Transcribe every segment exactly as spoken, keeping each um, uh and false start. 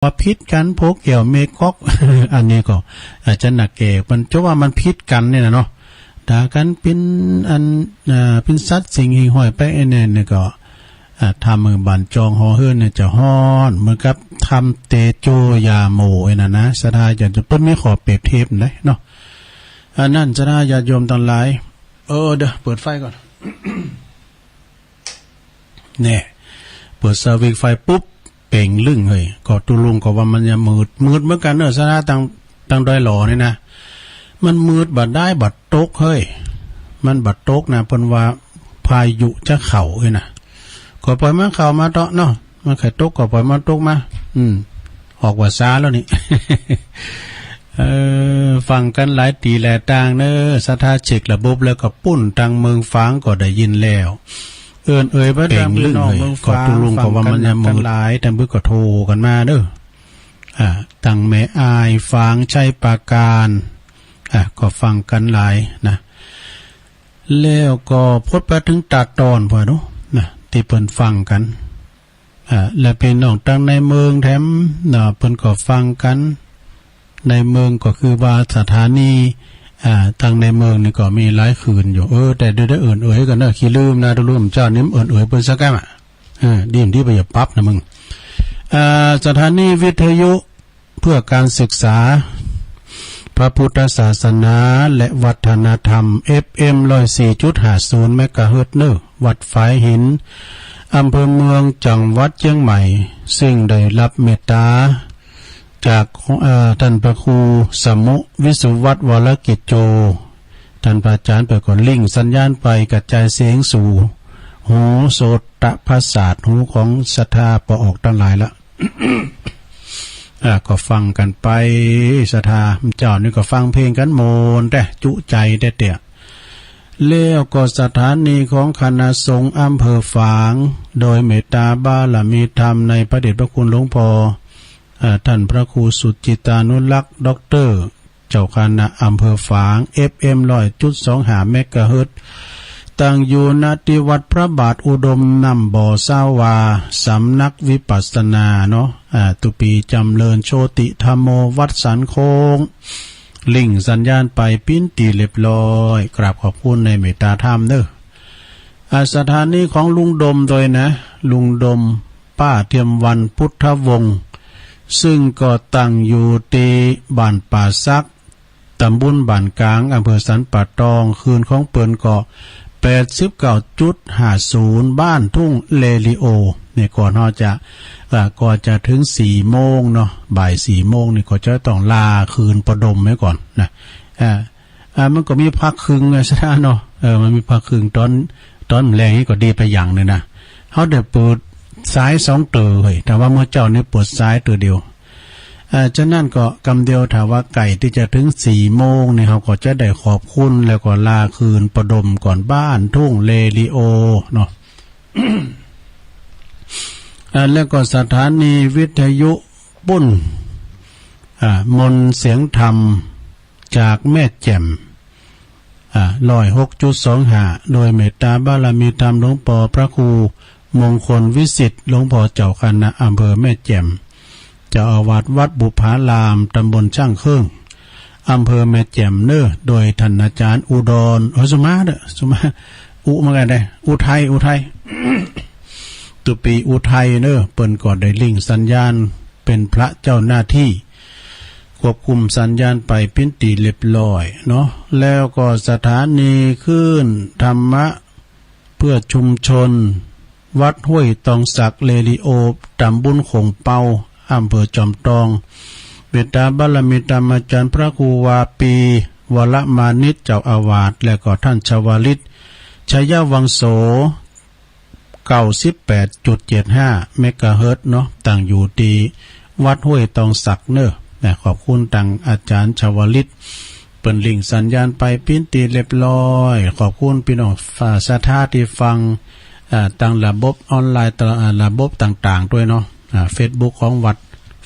ว่าผิดกั๋น โพแก้วแม่ก๊อก อันนี้ก็อาจจะหนักแก่ มันจะว่ามันผิดกั๋นเนี่ยนะเนาะ ถ้ากั๋นเป๋นอัน อ่า เป๋นสัตว์สิ่งหิ่งห้อยไปไอ้แน่นเนี่ยก็ อ่า ทำหื้อบ้านจองหอเฮือนเนี่ยจะฮ้อน เหมือนกับทำเตโจยาโมไอ้นั่นนะ ศรัทธาญาติโยม เปิ้นมีข้อเปรียบเทียบได้เนาะ อันนั้นศรัทธาญาติโยมตังหลาย เออ เดี๋ยวเปิดไฟก่อน แน่ เปิดสวิตช์ไฟปุ๊บ เป่งลึ่งเฮ้ย ก็ตุ๊ลุงก็ว่ามันจะมืด มืดเหมือนกั๋นเนอะ ศรัทธา ตัง ตังดอยหล่อนี่นะ มันมืดบ่ดายบ่ตกเฮ้ย มันบ่ตกนะ เปิ้นว่าพายุจะเข้าเฮ้ยนะ ก็ปล่อยมันเข้ามาเถาะเนาะ มันใค่ตกก็ปล่อยมันตกมา อืม ออกว่าซาแล้วนี่ เออ ฟังกั๋นหลายตี้หลายตางเนอะ ศรัทธาเช็คระบบแล้วก็ปุ้น ตังเมืองฝางก็ได้ยินแล้ว เอิ้นเอ่ยไปตังพี่น้องเมืองฝาง ก็ตุ๊ลุงก็ว่ามันจะมืด ฟังกั๋นหลาย ตังเปิ้นก็โทรกั๋นมาเนอะ อ่า ตังแม่อาย ฝางชัยปราการ อ่า ก็ฟังกั๋นหลายนะ แล้วก็พดไปเถิงตาดตอนพ่อเนาะนะ ตี้เปิ้นฟังกั๋น อ่า และพี่น้องตังในเมืองแถมเนาะ เปิ้นก็ฟังกั๋น ในเมืองก็คือว่าสถานี อ่า ตังในเมืองนี่ก็มีหลายคลื่นอยู่ เออ แต่เดี๋ยวได้เอิ้นเอ่ยก่อนเนอะ ขี้ลืมนะ ตุ๊ลุงเจ้านี่เอิ้นเอ่ยเปิ้นสักแก้มอะ เออ ดีมดี บ่อย่าปรับนะมึง อ่า สถานีวิทยุ เพื่อการศึกษาพระพุทธศาสนาและวัฒนธรรม เอฟเอ็ม ร้อยสี่จุดห้าศูนย์ เมกะเฮิรตซ์เนอะ วัดฝายหิน อำเภอเมือง จังหวัดเจียงใหม่ ซึ่งได้รับเมตตาจาก เอ่อ ท่านพระครูสมุ วิสุวัฒน์ วรกิจโจ ท่านพระอาจารย์เปิ้นก็ลิงก์สัญญาณไปกระจายเสียงสู่หูโสตประสาท หูของศรัทธาป้อออกตังหลายละ อ่า ก็ฟังกั๋นไป ศรัทธาเจ้านี่ก็ฟังเพลงกั๋นม่วนแต๊ จุใจ๋แต๊เตี้ย แล้วก็สถานีของคณะสงฆ์อำเภอฝาง โดยเมตตาบารมีธรรมในพระเดชพระคุณหลวงพ่อ อ่า ท่านพระครูสุจิตานุรักษ์ ด็อกเตอร์ เจ้าคณะอำเภอฝาง เอฟเอ็ม ร้อยจุดสองห้า เมกะเฮิรตซ์ ตั้งอยู่ ณ ตี้วัดพระบาทอุดมน้ำบ่อสาวา สำนักวิปัสสนาเนาะ อ่า ตุ๊ปี้จ๋ำเริญโชติธัมโม วัดสันโค้ง ลิงก์สัญญาณไปเป๋นตี้เรียบร้อย กราบขอบคุณในเมตตาธรรมเนอะ อ่า สถานีของลุงดมโดยนะ ลุงดม ป้าเทียมวรรณ พุทธวงศ์ ซึ่งก็ตั้งอยู่ตี้บ้านป่าสัก ตำบลบ้านกลาง อำเภอสันป่าตอง คลื่นของเปิ้นก็ แปดสิบเก้าจุดห้าศูนย์ บ้านทุ่งเรดิโอ เนี่ย ก่อนเฮาจะ อ่า ก่อนจะเถิงสี่โมงเนาะ บ่ายสี่โมงนี่ก็จะต้องลาคลื่นปดมไว้ก่อนนะ อ่า อ่า มันก็มีพักครึ่งไง ศรัทธาเนาะ เออ มันมีพักครึ่ง ต๋อน ต๋อนแลงนี่ก็ดีไปอย่างหนึ่งนะ เฮาได้เปิดสายสองเต๋อเฮ้ย แต่ว่าเมื่อเจ๊านี่เปิดสายเต๋อเดียว อ่า ฉะนั้นก็กำเดียว ถ้าว่าใก้ตี้จะเถิงสี่โมงนี่ เฮาก็จะได้ขอบคุณ แล้วก็ลาคลื่นปดมก่อน บ้านทุ่งเรดิโอเนาะ อ่า แล้วก็สถานีวิทยุปุ้น อ่า มนต์เสียงธรรม จากแม่แจ่ม อ่า ร้อยหกจุดสองห้า โดยเมตตาบารมีธรรมหลวงป้อพระครูมงคลวิสิทธิ์ หลวงป้อเจ้าคณะอำเภอแม่แจ่ม เจ้าอาวาสวัดบุพาราม ตำบลช่างเครื่อง อำเภอแม่แจ่มเนอะ โดยท่านอาจารย์อุดร เออ สุมาเด้อ สุมา อุเหมือนกั๋นเด้ อุทัย อุทัย ตุ๊ปี้อุทัยเนอะ เปิ้นก็ได้ลิงก์สัญญาณ เป๋นพระเจ้าหน้าตี้ ควบคุมสัญญาณไปเป๋นตี้เรียบร้อยเนาะ แล้วก็สถานีคลื่นธรรมะเพื่อชุมชน วัดห้วยตองสัก เรดิโอ ตำบลโข่งเปา อำเภอจอมตอง เมตตาบารมีธรรมอาจารย์พระครูวาปี วรมานิช เจ้าอาวาส และก็ท่านชวลิต ชยวังโส เก้าสิบแปดจุดเจ็ดห้า เมกะเฮิรตซ์เนาะ ตั้งอยู่ตี้วัดห้วยตองสักเนอะ นะ ขอบคุณตังอาจารย์ชวลิต เปิ้นลิงก์สัญญาณไปเป๋นตี้เรียบร้อย ขอบคุณปี้น้องศรัทธาตี้ฟัง อ่า ตังระบบออนไลน์ ตะ-, อ่า ระบบต่างๆ ตวยเนาะ อ่า เฟซบุ๊กของวัด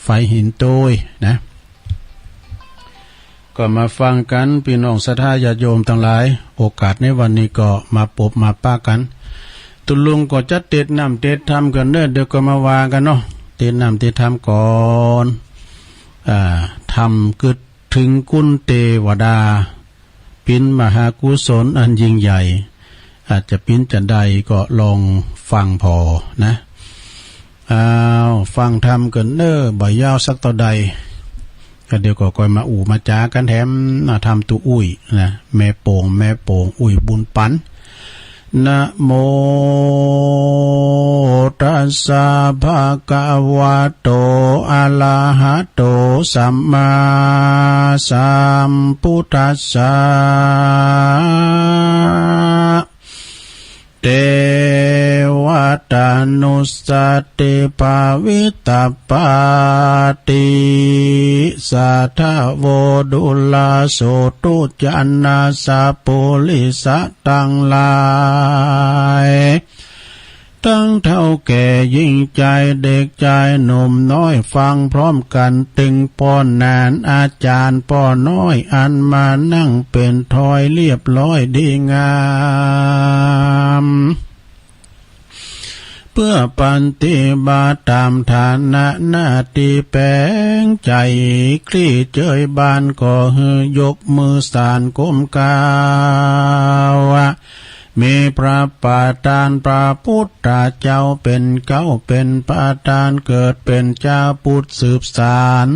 ฝายหินตวยนะ ก็มาฟังกั๋น ปี้น้องศรัทธาญาติโยมตังหลาย โอกาสในวันนี้ก็มาปบมาปะกั๋น ตุ๊ลุงก็จะเตศน์น้ำเตศน์ธรรมกั๋นเนอะ เดี๋ยวก็มาว่ากั๋นเนาะ เต ติดน้ำติดธรรมก่อน อ่า ธรรมกึ๊ดเถิงกุลเตวดา เป๋นมหากุศลอันยิ่งใหญ่ อาจจะเป๋นจาใดก็ลองฟังผ่อนะ อ้าว ฟังธรรมเกินเน้อ บ่ยาวสักเต้าใด ก็เดี๋ยวก็ค่อยมาอู้มาจ๋ากั๋นแถมนะ ธรรมตุ๊อุ้ยนะ แม่โป่ง แม่โป่ง อุ้ยบุญปั๋น นะโมตัสสะ ภะคะวะโต อะระหะโต สัมมาสัมพุทธัสสะ เตวะตานุสสะติ ภาวิตัปปาติ สาธะโว ดูราโสตุ จานะสะ ปุริสะตังหลาย ตังเฒ่าแก่ ญิงจาย เด็กจาย หนุ่มน้อย ฟังพร้อมกั๋น ตึงป้อหนาน อาจ๋ารย์ป้อน้อย อันมานั่งเป๋นถ้อยเรียบร้อยดีงาม เปื้อปฏิบัติต๋ามฐานะหน้าตี้แป๋งใจ๋ คลี่เจยบานก็หื้อยกมือสานก้มกราบ มีพระประธานพระพุทธเจ้าเป๋นเก๊าเป๋นประธาน เกิดเป๋นจาปุทธสืบสาน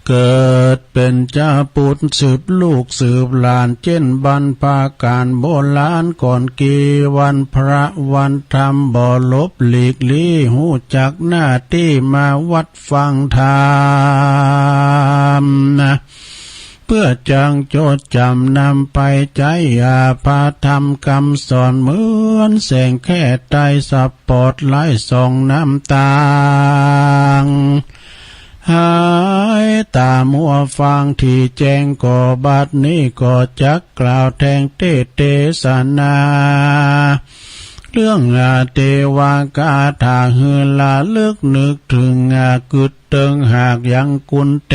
เกิดเป๋นจาปุทธสืบลูกสืบหลาน เจ้นบรรพก๋าลโบราณก่อน กี่วันพระวันธรรมบ่หลบหลีกลี้ ฮู้จักหน้าตี้มาวัดฟังธรรมนะ เปื้อจักจดจ๋ำนำไปใจ๊ อา พระธรรมกำสอน เหมือนแสงแค่ไตสปอตไลต์ส่องนำตาง หายต๋ามัวฟังตี้แจ้ง ก็บัดนี้ก็จักกล่าวแทงเตสน์เตสนา เรื่อง อา เตวะกาถา หื้อระลึกนึกเถิง อา กึ๊ดเติงหากยังกุลเต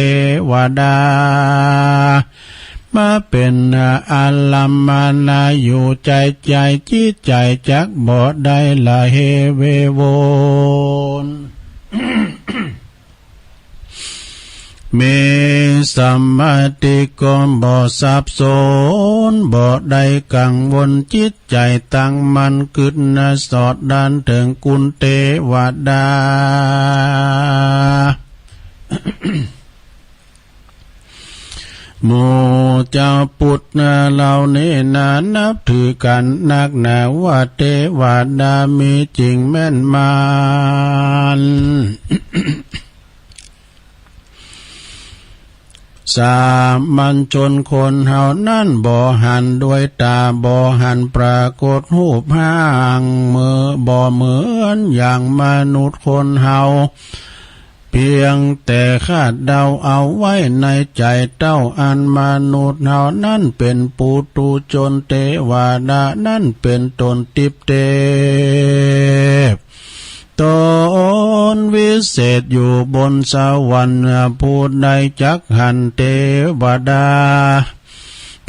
วดา มาเป๋น อา อารัมมณาอยู่ใจ๋ ใจ๋จิตใจ๋จักบ่ได้ละเหเววน มีสมาธิก็บ่สับสน บ่ได้กังวลจิตใจ๋ ตั้งมั่นกึ๊ดนะสอดด้านเถิงกุลเตวดา หมู่จาวปุทธะเหล่านี้นา นับถือกั๋นนักหนาว่า เตวดามีจริงแม่นหมาน สามัญชนคนเฮานั้น บ่หันด้วยต๋า บ่หันปรากฏฮูปฮ่าง เหมือ บ่เหมือนอย่างมนุษย์คนเฮา เปียงแต่คาดเดาเอาไว้ในใจ๋เต้า อันมนุษย์เฮานั้นเป๋นปุถุชน เตวดานั้นเป๋นต๋นทิพย์เตพ ต๋นวิเศษอยู่บนสวรรค์ ผู้ใดจักหันเตวดา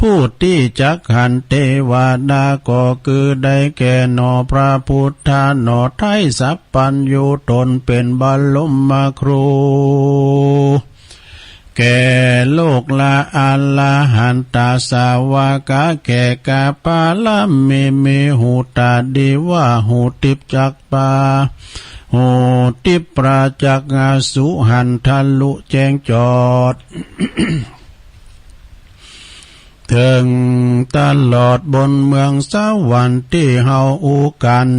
ผู้ตี้จักหันเตวดาก็คือได้แก่หนอพระพุทธะหนอ ไท้สัพพัญญูต๋นเป๋นบรมครู แก่โลกละอรหันตสาวกะ แก่กาปาละมี มีหูต๋าดีว่าหูทิพย์จักปา หูทิพย์ประจักษ์อสุหันทะลุแจ้งจอด เถิงตลอดบนเมืองสวรรค์ตี้เฮาอู้กั๋น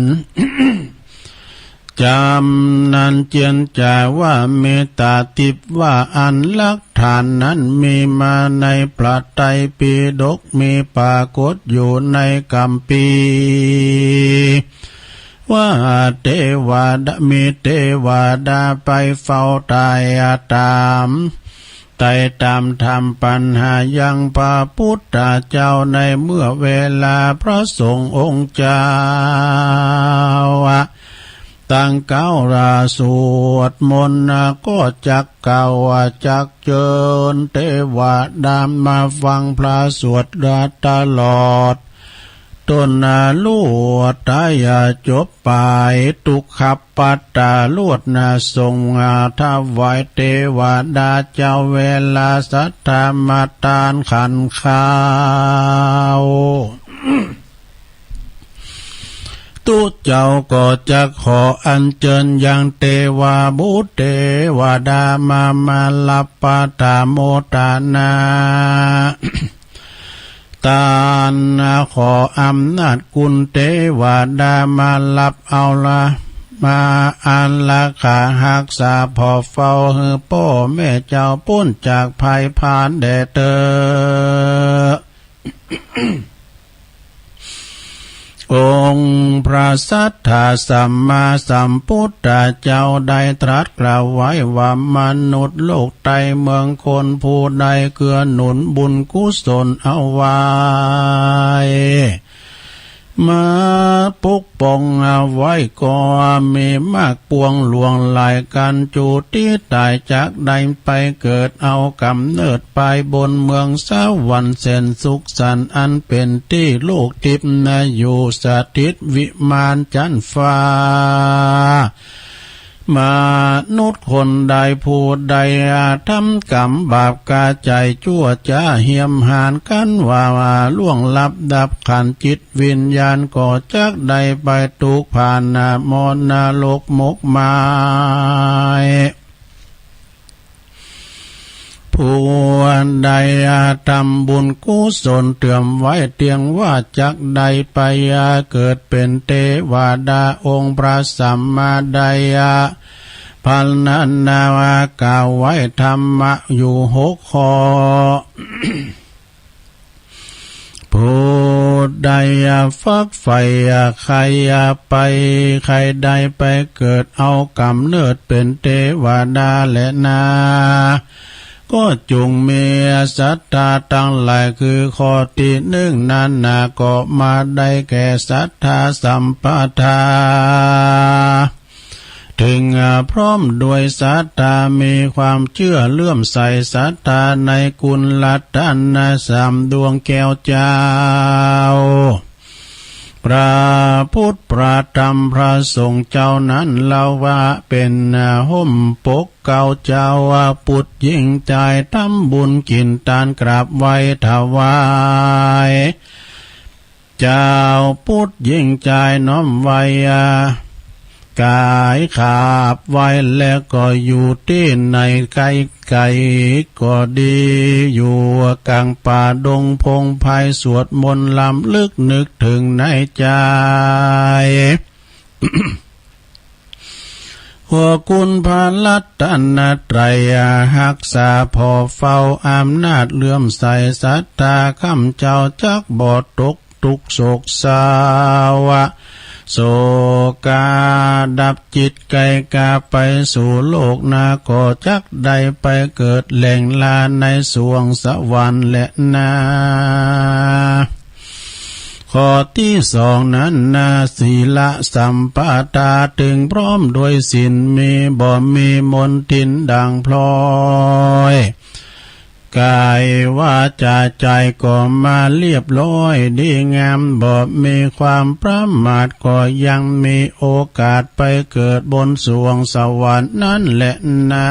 จำนั้นเจียนจ๋าว่าเมตตาทิพย์ว่า อันหลักฐานนั้นมีมาในพระไตรปิฎก มีปรากฏอยู่ในคัมภีร์ ว่าเตวดา มีเตวดาไปเฝ้าไต่ต๋าม ไต่ต๋ามถามปัญหายังพระพุทธเจ้า ในเมื่อเวลาพระสงฆ์องค์เจ้า ตั้งเก้าราสวดมนต์ก็จักกล่าวว่า จักเจิญเตวดามาฟังพระสวดตลอด ต้นนาลวดตายจบไป ตุกขับปัตตาลวดนาส่งถวายเตวดาเจ้า เวลาสัตธรรมตานขันข้าว ตุ๊เจ้าก็จักขออัญเจิญยังเตวาบุตรเตวดามา มารับปะทะโมทนา ตานขออำนาจกุณเตวดามารับเอาละ มาอารักขาฮักษาผ่อเฝ้าหื้อป้อแม่เจ้าป๊นจากภัยพานแด่เต๊อะ องค์พระสัตถาสัมมาสัมพุทธเจ้าได้ตรัสกล่าวไว้ว่า มนุษย์โลกใต้เมืองคนผู้ใดเกื้อหนุนบุญกุศลเอาไว้ มาปกป้องเอาไว้ก็มีมากปวงหลวงหลาย กั๋นจุติต๋ายจักได้ไปเกิดเอาก๋ำเนิดไปบนเมืองสวรรค์แสนสุขสันต์ อันเป๋นตี้โลกทิพย์นาอยู่สถิตวิมานจั๊นฟ้า มนุษย์คนใดผู้ใดทำกรรมบาปก๋าใจ๋จั่วจ๊าเหียมหานกั๋นว่าล่วงลับดับขันธ์ จิตวิญญาณก็จักได้ไปตกผานมรณะนรกมกมาย ผู้ใดทำบุญกุศลเตรียมไว้เตี้ยงว่าจักได้ไปเกิดเป๋นเตวดา องค์พระสัมมาไดพรรณนากล่าวไว้ธรรมะอยู่หกข้อ ผู้ใดฟักใฝ่ใค่ไป ใค่ได้ไปเกิดเอาก๋ำเนิดเป๋นเตวดาแลนา ก็จงมีศรัทธาตังหลาย คือข้อตี้นึ่งนั้นนา ก็มาได้แก่ศรัทธาสัมปทา เถิงพร้อมด้วยศรัทธา มีความเจื้อเลื่อมใสศรัทธาในคุณรัตนสามดวงแก้วเจ้า พระพุทธพระธรรมพระสงฆ์เจ้านั้นเล่าว่าเป๋นฮ่มปกเกล้าเจ้า ปุตตะหญิงจายทำบุญกิ๋นตานกราบไหว้ถวาย เจ้าปุตตะหญิงจายน้อมไหว้ ก๋ายขาบไหว้แล้วก็อยู่ตี้ไหนไก๋ๆ ก็ดี อยู่ก๋างป่าดงพงไพร สวดมนต์รำลึกนึกเถิงในใจ๋ ขอคุณพระรัตนตรัยฮักษาผ่อเฝ้าอำนาจเลื่อมใสศรัทธา ข้าพเจ้าจักบ่ตก ตุ๊กข์โศกเศร้า โศกาดับจิตไกกาไปสู่โลกนา ก็จักได้ไปเกิดแหล่งลาในสวงสวรรค์แลนา ข้อตี้สองนั้นนา ศีลสัมปทา เถิงพร้อมด้วยศีลมีบ่มีมลทินด่างพลอย ก๋ายวาจ๋าใจ๋ก็มาเรียบร้อยดีงาม บ่มีความประมาท ก็ยังมีโอกาสไปเกิดบนสวงสวรรค์นั้นแลนา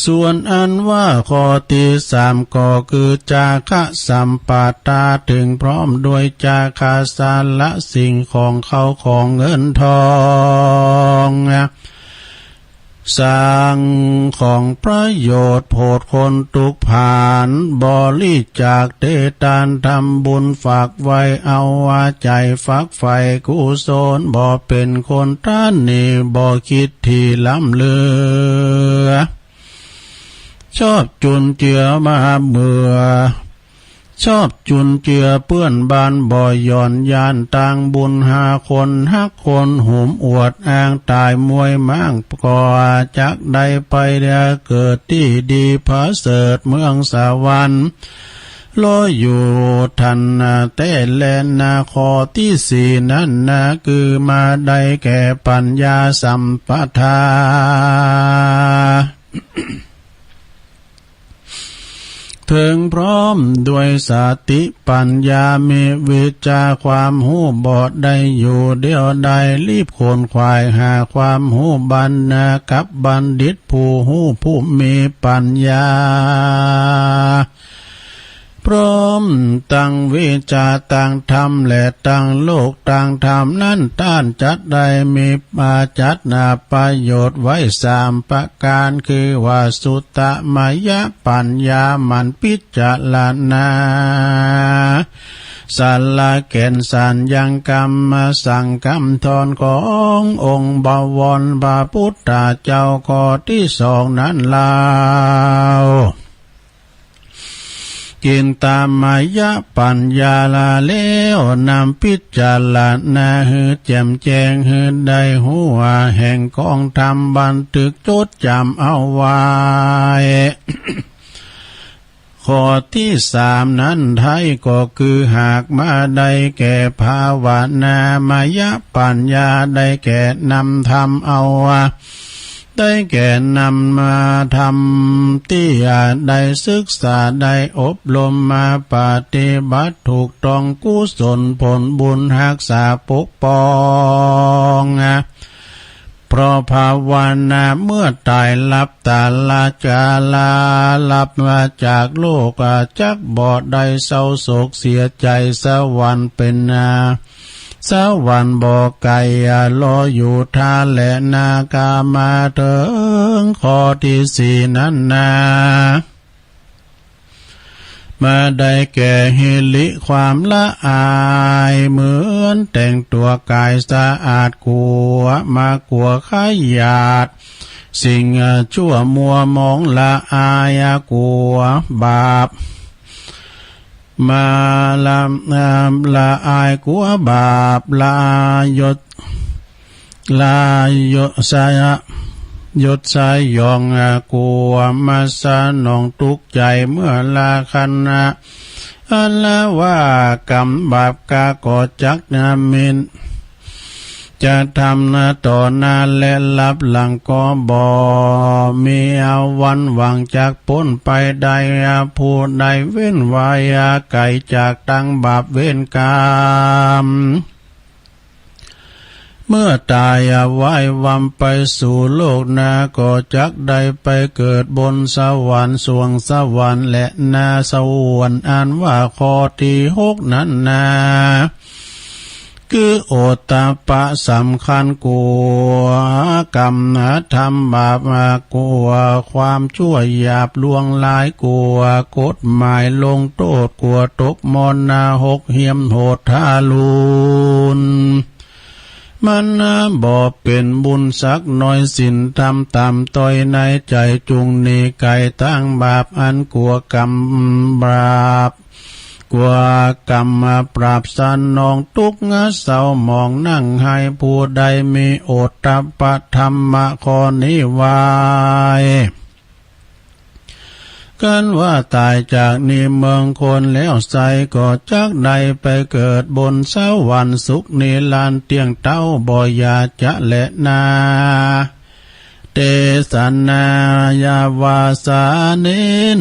ส่วนอันว่าข้อตี้สามก็คือจาคะสัมปทา เถิงพร้อมด้วยจาคะสละสิ่งของเข้าของเงินทอง สังของประโยชน์โผดคนตุ๊กข์ผาน บริจาคเตตานทำบุญฝากไว้เอาว่าใจ๋ ฝักใฝ่กุศลบ่เป๋นคนตระหนี่ บ่คิดถี่ล้ำเหลือ ชอบจุนเจือมาเมื่อ ชอบจุนเจือเปื้อนบ้านบ่หย่อน ย้านต่างบุญหาคนฮักคนหุม อวดอ้างต๋ายมวยม้าง ก็จักได้ไปเกิดตี้ดีประเสริฐเมืองสวรรค์ รออยู่ทันแต๊แลนา ข้อตี้สี่นั้นนา คือมาได้แก่ปัญญาสัมปทา เถิงพร้อมด้วยสติปัญญา มีวิชชาความฮู้บ่ได้อยู่เดียวดาย รีบขวนขวายหาความฮู้บรรณากับบัณฑิตผู้ฮู้ผู้มีปัญญา พร้อมตังวิชชาตังธรรมและตังโลกตังธรรมนั้น ต้านจักได้มี มาจักนาประโยชน์ไว้สามประก๋าน คือว่าสุตตมยปัญญา หมั่นพิจารณา สาระแก่นสารยังกำสั่งกำสอนขององค์บวรพระพุทธเจ้า ข้อตี้สองนั้นลาว จินตมยปัญญา ละแล้วนำพิจารณาหื้อแจ่มแจ้ง หื้อได้ฮู้ว่าแห่งกองธรรม บันทึกจดจ๋ำเอาไว้ ข้อตี้สามนั้นไท้ก็คือหากมาได้แก่ภาวนามยปัญญา ได้แก่นำธรรมเอาว่า ได้แก่นำมาธรรมตี้ได้ศึกษาได้อบรมมาปฏิบัติถูกต้องกุศลผลบุญฮักษาปกป้อง เพราะภาวนาเมื่อต๋ายหลับต๋าละจาลาหลับมาจากโลก จักบ่ได้เศร้าโศกเสียใจ๋ สวรรค์เป๋นนา สวรรค์บ่ไก๋ รออยู่ท่าแลนา ก๋ามาเถิงข้อตี้สี่นั้นนา มาได้แก่หิริความละอาย เหมือนแต่งตั๋วก๋ายสะอาด กั๋วมากลัวขยาด สิ่งชั่วมัวหมอง ละอายกั๋วบาป มาละ ละอายกั๋วบาป ละยศ ละยศ ยศสยอง กั๋วมาสนองตุ๊กใจ๋ เมื่อละคัน อันละว่ากรรมบาป ก๋าก็จักนำมิน จะทำนาต่อหน้าและลับหลังก็บ่ มีวันหวังจักป๊นไปได้ ผู้ใดเว้นไว้ไก๋จากตังบาปเวรกรรม เมื่อต๋ายไหว้วำไปสู่โลกหน้า ก็จักได้ไปเกิดบนสวรรค์สวงสวรรค์แลนา ส่วนอันว่าข้อตี้หกนั้นนา คือโอตตัปปะสำคัญกั๋วกรรมธรรมบาป กั๋วความชั่วหยาบลวงหลาย กั๋วกฎหมายลงโต้ษ กั๋วตกมรณะหกเหี่ยมโหดทารุณ มันบ่เป๋นบุญสักหน่อย ศีลธรรมต่ำต้อยในใจ๋ จุ่งหนีไก๋ตังบาป อันกั๋วกรรมบาป กั๋วกรรมปราบสนองตุ๊กข์เศร้าหมองนั่งไห้ ผู้ใดมีโอตตัปปะธรรมะข้อนี้ไว้ คันว่าต๋ายจากนี้เมืองคนแล้วไซร้ ก็จักได้ไปเกิดบนสวรรค์สุขนิรันดร์เตี้ยงเต๊าบ่อย่าจะแลนา เตสนายาวาสาเน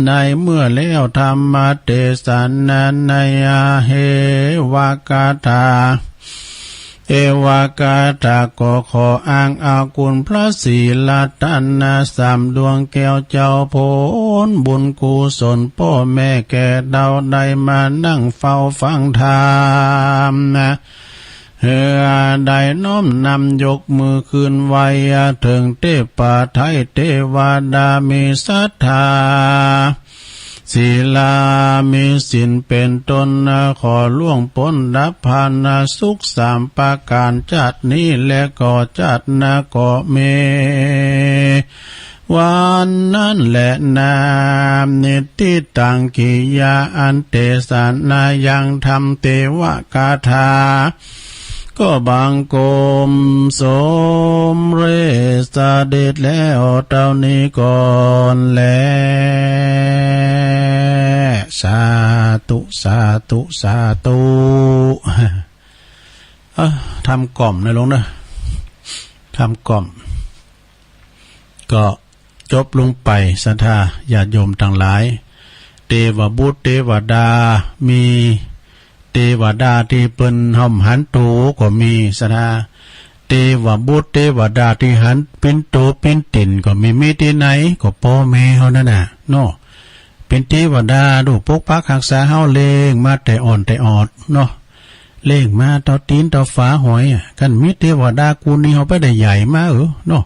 ในเมื่อแล้วธรรมเตสนาในเฮวกถา เอวกถาก็ขออ้างอาคุณพระศรีรัตนสามดวงแก้วเจ้า ผลบุญกุศลป้อแม่แก่เฒ่าได้มานั่งเฝ้าฟังธรรม เฮอได้น้อมนำยกมือขึ้นไหว้เถิงเตปะไทยเตวดามีศรัทธา ศีลามีศีลเป๋นต้น ขอล่วงป๊นดับพานสุขสามประก๋านจาตินี้และก็จาติหน้าก็มี วันนั้นแลนา นิทธิตังกิยาอันเตสนายังธรรมเตวกถา ก็บังคมสมเร็จเสด็จแล้วเต้านี้ก่อนแล สาธุ สาธุ สาธุ เอ้อ ธรรมกล่อมนะหลวงนะ ธรรมกล่อม ก็จบลงไป ศรัทธาญาติโยมตังหลาย เตวบุตรเตวดา มีเตวดาตี้เปิ้นห้อมหันโตก็มี ศรัทธา เตวบุตรเตวดาตี้หันปิ้นโตปิ้นตี๋นก็มี มีตี้ไหน ก็ป้อแม่เฮานั่นน่ะเนาะ เป๋นเตวดาดูปกปักฮักษาเฮา เลี้ยงมาแต่อ่อนแต่ออดเนาะ เลี้ยงมาเต้าตี๋นเต้าฝาหอยอะ คันมีเตวดากู้นี้เฮาไปได้ใหญ่มาเออเนาะ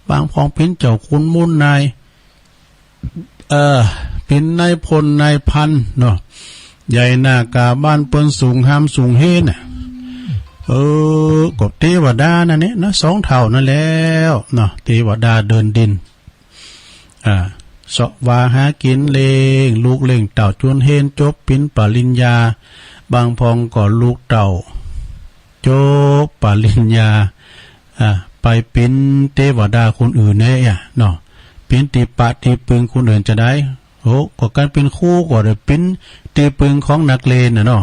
บางพ่องเป๋นเจ้าขุนมูลนาย เอ่อ เป๋นนายพลนายพันเนาะ ใหญ่หน้ากาบ้านเปิ้นสูงฮามสูงเฮนน่ะ เออ ก็เตวดานั่นแหละนะ สองเถ้านั่นแล้วเนาะ เตวดาเดินดิน อ่า เซาะวาหากิ๋นเลี้ยงลูกเลี้ยงเต้าจ๋นเฮนจบป๋ริญญา บางพ่องก็ลูกเต้าจบป๋ริญญา อ่า ไปเป๋นเตวดาคนอื่นแน่อะเนาะ เป๋นตี้ปะตี้ปึงคนอื่นจะได้ โอ้ ก็การเป๋นครูก็ได้เป๋นตี้ปึงของนักเรียนน่ะเนาะ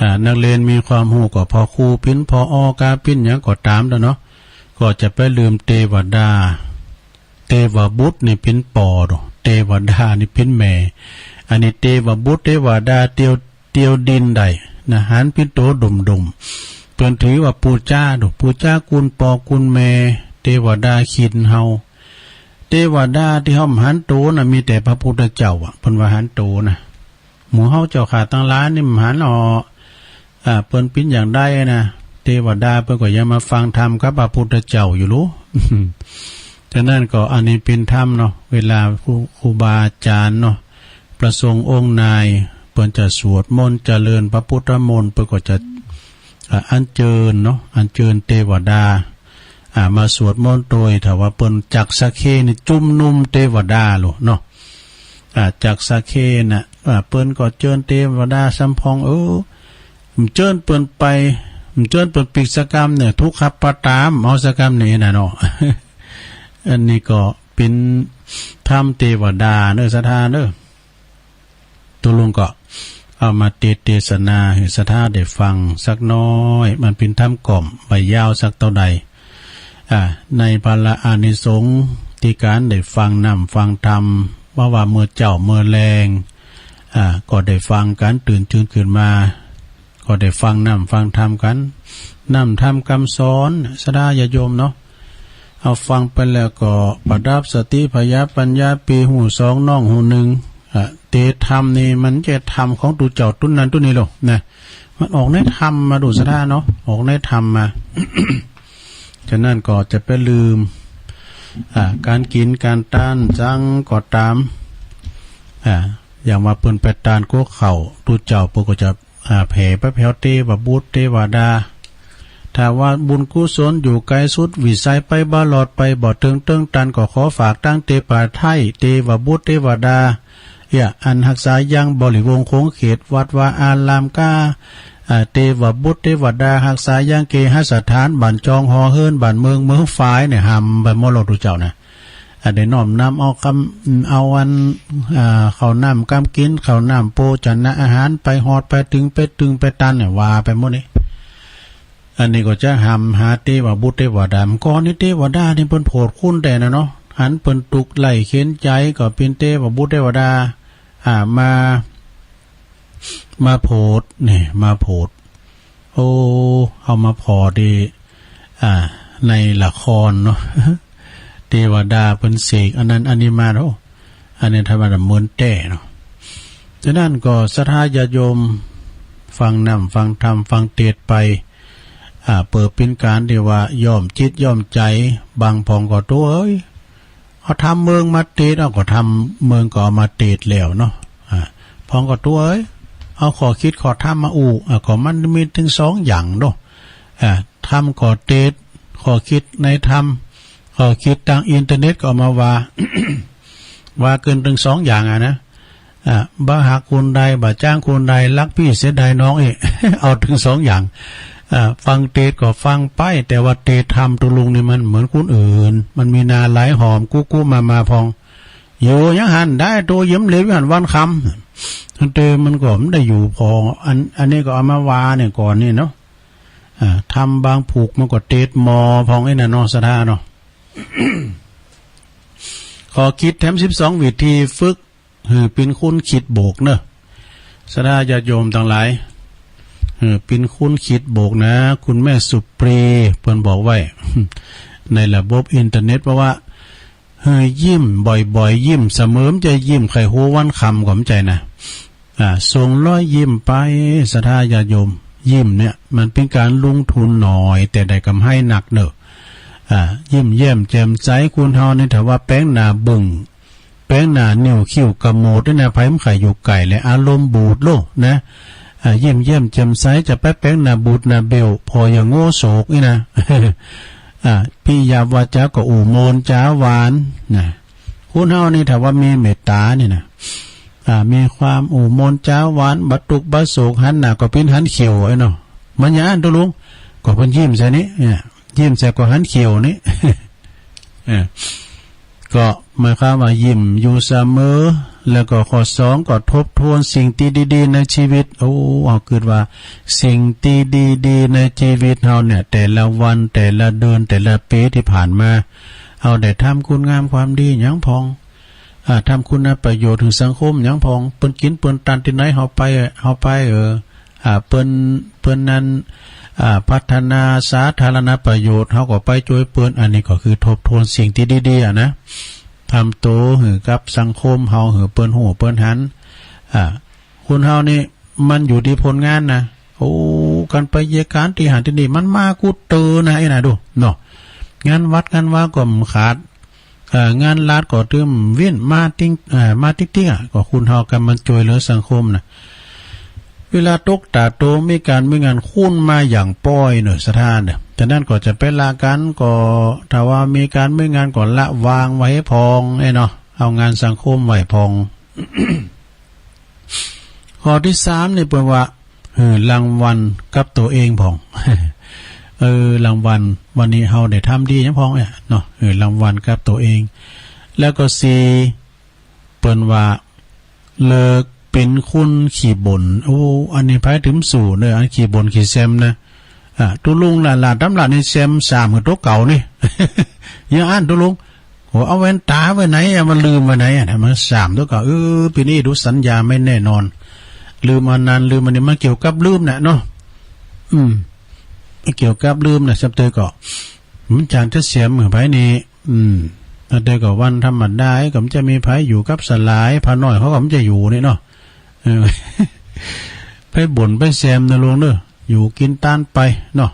อ่า นักเรียนมีความฮู้ก็ผ่อครู เป๋นผอ.อกาเป๋นหยังก็ต๋ามเถาะเนาะ ก็จะไปลืมเตวดา เตวบุตรนี่เป๋นป้อเนาะ เตวดานี่เป๋นแม่ อันนี้เตวบุตรเตวดาเตียว เตียวดินได้นะ หันปิ้นโตดุ่มๆ เปิ้นถือว่าปู๋จาเนาะ ปู๋จากู้ป้อกู้แม่ เตวดาขินเฮา เตวดาตี้ห้อมหันโตน่ะ มีแต่พระพุทธเจ้าอะ เปิ้นว่าหันโตน่ะ หมู่เฮาเจ้าข้าตังหลายนี่บ่หันออก อ่า เปิ้นปิ้นอย่างใดนะ เตวดาเปิ้นก็ยังมาฟังธรรมกับพระพุทธเจ้าอยู่ลู ฉะนั้นก็อันนี้เป๋นธรรมเนาะ เวลาครู ครูบาอาจ๋ารย์เนาะ พระสงฆ์องค์ไหนเปิ้นจะสวดมนต์เจริญพระพุทธมนต์ เปิ้นก็จะ อ่า อัญเจิญเนาะ อัญเจิญเตวดา อ่า มาสวดมนต์โตย ถ้าว่าเปิ้นจักสะเข้นี่จุมนุมเตวดาโลดเนาะ อ่า จักสะเข้น่ะ อ่า เปิ้นก็เจิญเตวดาสำพ่อง เออ บ่เจิญเปิ้นไป บ่เจิญเปิ้นปิ๊กสักกำเนี่ย ทุกขปตา บ่เอาสักกำนี่น่ะเนาะ อันนี้ก็เป๋นธรรมเตวดาเนาะ ศรัทธาเนาะ ตกลงก็เอามาเตสน์เตสนาหื้อศรัทธาได้ฟังสักน้อย มันเป๋นธรรมก้อม บ่ยาวสักเต้าใด อ่า ในผละอานิสงส์ตี้ก๋านได้ฟังน้ำฟังธรรม บ่ว่าเมื่อเจ๊าเมื่อแลง อ่า ก็ได้ฟังกั๋น ตื่นจืนขึ้นมา ก็ได้ฟังน้ำฟังธรรมกั๋น น้ำธรรมกำสอน ศรัทธาญาติโยมเนาะ เอาฟังไปแล้วก็ประดับสติผญาปัญญา ปี้ฮู้สองน้องฮู้นึ่ง อ่ะ เตสน์ธรรมนี่มันจะธรรมของตุ๊เจ้าตุ๊นั้นตุ๊นี้โลดนะ มันออกในธรรมมาดู ศรัทธาเนาะ ออกในธรรมมา ฉะนั้นก็จะไปลืม อ่า ก๋านกิ๋นก๋านต้านจั้งก็ต๋าม อ่า อย่างว่าเปิ้นไปต้านกั๋วข้าว ตุ๊เจ้าเปิ้นก็จะ อ่า แผ่ไปแผวเตวบุตรเตวดา ถ้าว่าบุญกุศลอยู่ไกลสุดวิสัยไปบ่รอดไปบ่เถิงเติงตัน ก็ขอฝากตังเตปาไท้เตวบุตรเตวดา เอี้ย อันฮักษายังบริวงศ์ขงเขตวัดวาอารามก้า อ่า เตวบุตรเตวดาฮักษายังเกหสถาน บ้านจองหอเฮือน บ้านเมืองเมืองฝายเนี่ย หำไปหมดโลดตุ๊เจ้านะ อ่า ได้น้อมนำเอากำ เอาอัน อ่า ข้าวน้ำกำกิ๋น ข้าวน้ำโภชนะอาหารไปฮอดไปเถิงไปตึงไปตันเนี่ย ว่าไปหมดนี่ อันนี้ก็จะหำหาเตวบุตรเตวดา ก่อนนี่เตวดานี่เปิ้นโผดคุณแต๊น่ะเนาะ หันเปิ้นตุ๊กข์ไร้เข็ญใจ๋ก็เป๋นเตวบุตรเตวดา อ่า มา มาโผด นี่ มาโผด โอ้ เอามาผ่อดี อ่า ในละครเนาะ เตวดาเปิ้นเสกอันนั้นอันนี้มา โอ้ อันนี้ธรรมดาเหมือนแต๊เนาะ ฉะนั้นก็ศรัทธาญาติโยม ฟังน้ำฟังธรรมฟังเตสน์ไป อ่า เปิดเป๋นก๋านตี้ว่าย้อมจิตย้อมใจ๋ บางพ่องก็ โต้เอ้ย เอาธรรมเมืองมาเตสน์ เอาก็ธรรมเมืองก็เอามาเตสน์แล้วเนาะ อ่า พ่องก็ โต้เอ้ย เอาข้อคิดข้อธรรมมาอู้ อ่า ก็มันมีตึงสองอย่างเนาะ อ่า ธรรมก็เตสน์ ข้อคิดในธรรม ข้อคิดตางอินเทอร์เน็ตก็เอามาว่า ว่าเกินตึงสองอย่างอะนะ อ่า บ่ฮักคนใด บ่จ้างคนใด รักพี่เสียดายน้องเอ๊ะ เอาตึงสองอย่าง อ่า ฟังเตสน์ก็ฟังไป แต่ว่าเตสน์ธรรมตุ๊ลุงนี่มันเหมือนคนอื่น มันมีนาหลายหอม กุ๊กกุ๊กมามาพ่อง อยู่ยังหั้นได้ โตเยียมเหลวอยู่หั้นวันค่ำ อันเตมันก็บ่ได้อยู่ผ่อ อัน อันนี้ก็เอามาว่าเนี่ยก่อนนี่เนาะ อ่า ธรรมบางผูกมันก็เตสน์หมอพ่องไอ้น่ะเนาะ ศรัทธาเนาะ ข้อคิดแถมสิบสองวิธีฝึก หื้อเป๋นคนกึ๊ดบวกเน่อ ศรัทธาญาติโยมตังหลาย หื้อเป๋นคนกึ๊ดบวกนะ คุณแม่สุปรีเปิ้นบอกไว้ ในระบบอินเทอร์เน็ต บอกว่า หื้อยิ้มบ่อยๆ ยิ้มเสมอ บ่ใจ้ยิ้มใค่ฮูวันค่ำก็บ่ใจ้นะ อ่า ส่งรอยยิ้มไป ศรัทธาญาติโยม ยิ้มเนี่ยมันเป๋นก๋านลงทุนน้อย แต่ได้กำไรนักเน่อ อ่า ยิ้มแย้มแจ่มใส คนเฮานี่ถ้าว่าแป๋งหน้าบึ้ง แป๋งหน้านิ้วคิ้วขมวดนี่นะ ใผบ่ใค่อยู่ใก้แล อารมณ์บูดโลดนะ อ่า ยิ้มแย้มแจ่มใส จะไปแป๋งหน้าบูดหน้าเบ้ว ผ่อหญ้าโง่โศกนี่นะ อ่า ปิยะวาจาก็อู้ม่วนจ๋าหวานนะ คนเฮานี่ถ้าว่ามีเมตต๋านี่นะ อ่า มีความอู้ม่วนจ๋าหวาน บ่ตุ๊กข์บ่โศก หันหน้าก็ปิ้นหันเขียวไอ้เนาะ มันอย่างอั้นตุ๊ลุง ก็เปิ้นยิ้มใส่นี่ เนี่ย ยิ้มใส่ก็หันเขียวนี่ เออ ก็หมายความว่ายิ้มอยู่เสมอ แล้วก็ข้อสองก็ทบทวนสิ่งตี้ดีๆ ในชีวิต โอ้ เอากึ๊ดว่าสิ่งตี้ดีๆ ในชีวิตเฮาเนี่ย แต่ละวัน แต่ละเดือน แต่ละปี๋ตี้ผ่านมา เฮาได้ทำคุณงามความดีหยังพ่อง อ่า ทำคุณประโยชน์หื้อสังคมหยังพ่อง เปิ้นกิ๋นเปิ้นตานตี้ไหน เฮาไป เฮาไป เออ อ่า เปิ้น เปิ้นนั้น อ่า พัฒนาสาธารณประโยชน์ เฮาก็ไปจ้วยเปิ้น อันนี้ก็คือทบทวนสิ่งตี้ดีๆ อะนะ ทำโตหื้อกับสังคมเฮา หื้อเปิ้นฮู้เปิ้นหัน อ่า คนเฮานี่มันอยู่ตี้ผลงานนะ โอ้ การไปเยียะก๋านตี้หั้นตี้นี่ มันมากู้เตื้อนะ ไอ้หน้าดู เนาะ งานวัดงานวาก็บ่ขาด เอ่อ งานลาดก็ตึมวินมาติ๊ง เอ่อ มาติ๊กๆ อะ ก็คนเฮากั๋นมันจ้วยเหลือสังคมนะ เวลาตกต๋าโตมีก๋านมีงาน คนมาอย่างป้อยเน่อ ศรัทธาเน่อ ฉะนั้นก็จะไปละกั๋นก็ ถ้าว่ามีก๋านมีงานก็ละวางไว้พ่องไอ้เนาะ เอางานสังคมไว้พ่อง ข้อตี้สามนี่เปิ้นว่า หื้อรางวัลกับตั๋วเองพ่อง เออ รางวัล วันนี้เฮาได้ทำดีหยังพ่องเนี่ยเนาะ หื้อรางวัลกับตั๋วเอง แล้วก็สี่ เปิ้นว่า เลิกเป๋นคนขี้บ่น โอ้ อันนี้ใผตึงสูเน่อ อันขี้บ่นขี้แซมนะ อ่า ตุ๊ลุงล่ะ ล่ะ ต๋ามล่ะนี่แซมสามหื้อตั๋วเก่านี่ อย่างอั้นตุ๊ลุง โอ้ เอาแว่นต๋าไว้ไหนอะ มันลืมไว้ไหนอะ มันสามตั๋วเก่า เออ ปี๋นี้ดูสัญญาไม่แน่นอน ลืมอันนั้นลืมอันนี้ มันเกี่ยวกับลืมน่ะเนาะ อืม เกี่ยวกับลืมน่ะ ซับเตยก็ มันจางจะแซมหื้อใผนี่ อืม ซับเตยก็วันธรรมดา ก็บ่จะมีใผอยู่กับสลาย พระน้อยเขาก็บ่จะอยู่นี่เนาะ เออ ไปบ่นไปแซมนะลุงเด้อ อยู่กิ๋นตานไปเนาะ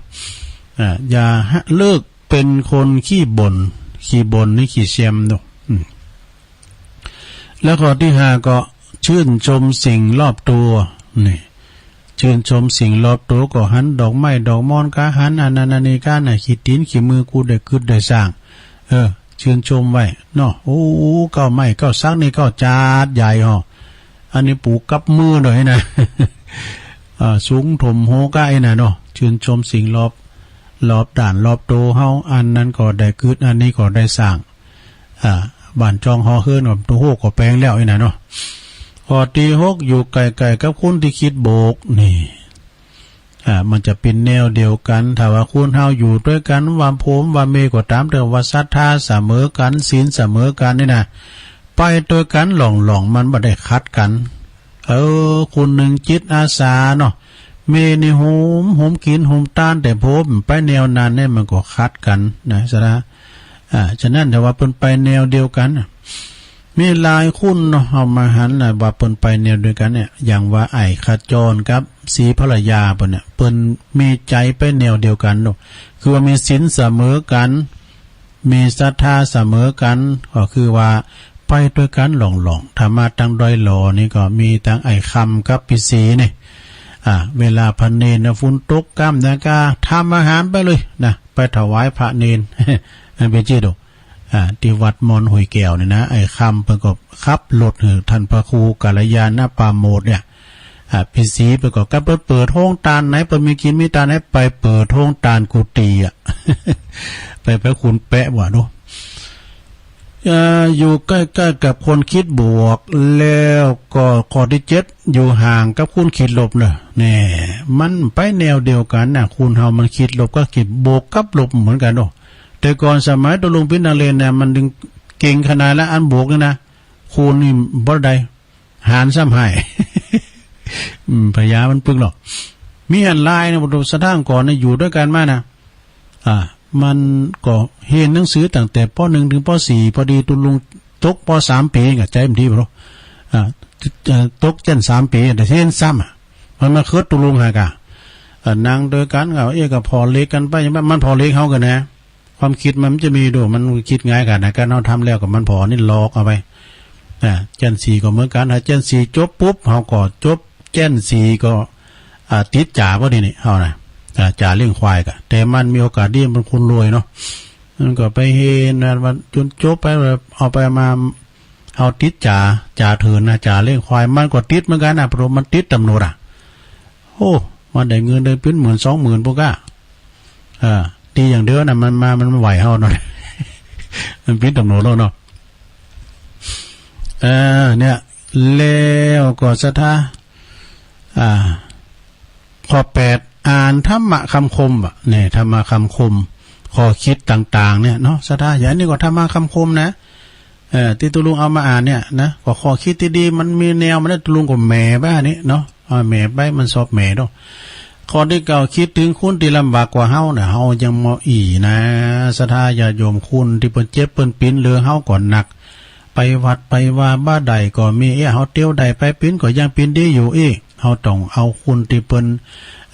อ่า อย่าหะ เลิกเป๋นคนขี้บ่น ขี้บ่นนี่ขี้แซมเนาะ อืม แล้วข้อตี้ห้าก็ชื่นชมสิ่งรอบตั๋ว นี่ ชื่นชมสิ่งรอบตั๋ว ก็หันดอกไม้ดอกมอนกา หันอันนั้นอันนี้กาน่ะ ขี้ตี๋นขี้มือกู้ได้กึ๊ดได้สร้าง เออ ชื่นชมไว้เนาะ โอ้ เก๊าไม้เก๊าสักนี่ก็จาดใหญ่ฮอ อันนี้ปลูกกับมือหน้อยนะ อ่า สูงถ่วมหัวก้าอี้น่ะเนาะ ชื่นชมสิ่งรอบ รอบด้านรอบตั๋วเฮา อันนั้นก็ได้กึ๊ด อันนี้ก็ได้สร้าง อ่า บ้านจองหอเฮือนก็โตโฮก็แปงแล้วอี้น่ะเนาะ ข้อตี้หก อยู่ใก้ๆ กับคนตี้กึ๊ดบวก นี่ อ่า มันจะเป๋นแนวเดียวกั๋น ถ้าว่าคนเฮาอยู่ตวยกั๋น ว่าผัวว่าเมียก็ต๋าม แต่ว่าศรัทธาเสมอกั๋น ศีลเสมอกั๋นนี่นะ ไปตวยกั๋นหล่องๆ มันบ่ได้ขัดกั๋น เออ คนนึ่งจิตอาสาเนาะ เมียนี่โหม โหมกิ๋นโหมตาน แต่ผัวไปแนวนั้นเนี่ย มันก็ขัดกั๋นนะ ศรัทธา อ่า ฉะนั้นถ้าว่าเปิ้นไปแนวเดียวกั๋นน่ะ มีหลายคนเนาะ เฮามาหันน่ะ ว่าเปิ้นไปแนวเดียวกั๋นเนี่ย อย่างว่าไอ้ขจรกับศรีภรรยาเปิ้นเนี่ย เปิ้นมีใจ๋ไปแนวเดียวกั๋นเนาะ คือว่ามีศีลเสมอกั๋น มีศรัทธาเสมอกั๋น ก็คือว่าไปตวยกั๋นหล่องๆ ถ้ามาตังดอยหล่อนี่ก็มีตังไอ้คำกับปี้ศรีนี่ อ่า เวลาพระเณรนะ ฝนตกก้ำนะ ก็ทำอาหารไปเลยนะ ไปถวายพระเณร อันเป๋นจิตโด อ่า ตี้วัดมอนห้วยแก้วนี่นะ ไอ้คำเปิ้นก็ขับรถหื้อต้านพระครูกัลยาณปราโมทย์เนี่ย อ่า ปี้ศรีเปิ้นก็กลับไปเปิดโฮงตานไหน เปิ้นมีกิ๋นมีตานไหน ไปเปิดโฮงตานกุฏิอะ ไป ไปขุนแปะว่าดู เอ่อ อยู่ใก้ๆ กับคนกึ๊ดบวก แล้วก็ข้อตี้เจ็ด อยู่ห่างกับคนกึ๊ดลบเนาะ แน่ มันไปแนวเดียวกั๋นน่ะ คนเฮามันกึ๊ดลบกับกึ๊ดบวกกับลบเหมือนกั๋นเนาะ แต่ก่อนสมัยตุ๊ลุงเป๋นนักเรียนเนี่ย มันตึงเก่งขนาดละ อันบวกนี่นะ คูณนี่บ่ได้ หานซ้ำไห้ อืม พญามันปึกเนาะ มีอันลายนะ ศรัทธาก่อนนะ อยู่ตวยกั๋นมานะ อ่า มันก็เฮียนหนังสือตั้งแต่ ป.หนึ่ง เถิง ป.สี่ พอดีตุ๊ลุงตก ป.สาม ปี๋ ก็ใจ๋มันดีบ่ อ่า เอ่อ ตกแจ้น สาม ปี๋ แต่เฮียนซ้ำอะ มันมาเคิดตุ๊ลุงหากะ เอ่อ นั่งตวยกั๋นก็ เอ๊ะ ก็ผ่อเหล็กกั๋นไป มันผ่อเหล็กเฮากั๋นนะ ความกึ๊ดมันจะมีดู มันกึ๊ดง่ายกั๋นนะ ก๋านเฮาทำแล้วก็มันผ่อนี่หลอกเอาไป อ่า แจ้นสี่ก็เหมือนกั๋น ถ้าแจ้นสี่จบปุ๊บ เฮาก็จบแจ้นสี่ก็ อ่า ติดจ๋าพอดีนี่ เฮานะ อ่า จ๋าเลี้ยงควายกะ แต่มันมีโอกาสดี มันคนรวยเนาะ มันก็ไปเฮียนนะ มันจ๋นจบไป เอาไปมา เฮาติดจ๋า จ๋าเถินนะ จ๋าเลี้ยงควาย มันก็ติดเหมือนกั๋นนะ เพราะมันติดต๋ำรวจอะ โอ้ มันได้เงินได้เป๋นหมื่นสองหมื่นปุ๊กอะ เออ ดีอย่างเดียวนะ มันมา มันบ่ไหวเฮาเนาะ มันเป๋นต๋ำรวจแล้วเนาะ เออ เนี่ย แล้วก็ศรัทธา อ่า ข้อแปด อ่านธรรมะคำคมอะ เนี่ย ธรรมะคำคม ข้อกึ๊ดต่างๆ เนี่ยเนาะ ศรัทธา อย่างนี้ก็ธรรมะคำคมนะ เออ ตี้ตุ๊ลุงเอามาอ่านเนี่ยนะ ก็ข้อกึ๊ดตี้ดี มันมีแนวมันนะ ตุ๊ลุงก็แหมไปอันนี้เนาะ อ่า แหมไป มันชอบแหมเนาะ ข้อตี้เก้า กึ๊ดเถิงคนตี้ลำบากกว่าเฮานะ เฮายังบ่อี้นะ ศรัทธาญาติโยม คนตี้เปิ้นเจ็บเปิ้นปิ๋น หรือเฮาก็หนัก ไปวัดไปวาบ่ได้ก็มี เอ๊ะ เฮาเตียวได้ไปปิ๋นก็ยังปิ๋นดีอยู่ เอ๊ะ เฮาต้องเอาคนตี้เปิ้น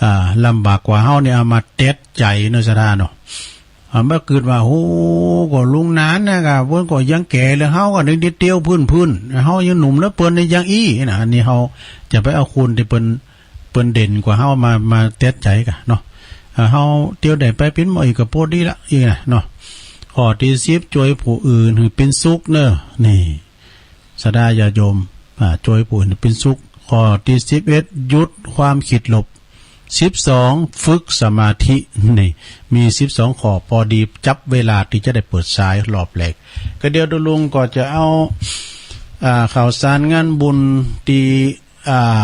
อ่า ลำบากกว่าเฮาเนี่ย เอามาแตะใจ๋เนาะ ศรัทธาเนาะ อ่า บ่กึ๊ดว่า โห ก็ลุงหนานนะกะ เปิ้นก็ยังแก่แล้ว เฮาก็ยังเตียวพื้นๆ เฮายังหนุ่มแล้ว เปิ้นนี่ยังอี้นะ อันนี้เฮาจะไปเอาคนตี้เปิ้น เปิ้นเด่นกว่าเฮามา มาแตะใจ๋กะเนาะ อ่า เฮาเตียวได้ไปปิ๋นบ่อี้ก็ปอดีละ อี้นะเนาะ ข้อตี้สิบ จ้วยผู้อื่นหื้อเป๋นสุขเนาะ นี่ ศรัทธาญาติโยม อ่า จ้วยผู้อื่นหื้อเป๋นสุข ข้อตี้สิบเอ็ด หยุดความกึ๊ดหลบ สิบสอง ฝึกสมาธิ นี่ มีสิบสองข้อ ปอดีจับเวลาตี้จะได้เปิดสายรอบแรก ก็เดี๋ยวตุ๊ลุงก็จะเอา อ่า ข่าวสารงานบุญตี้ อ่า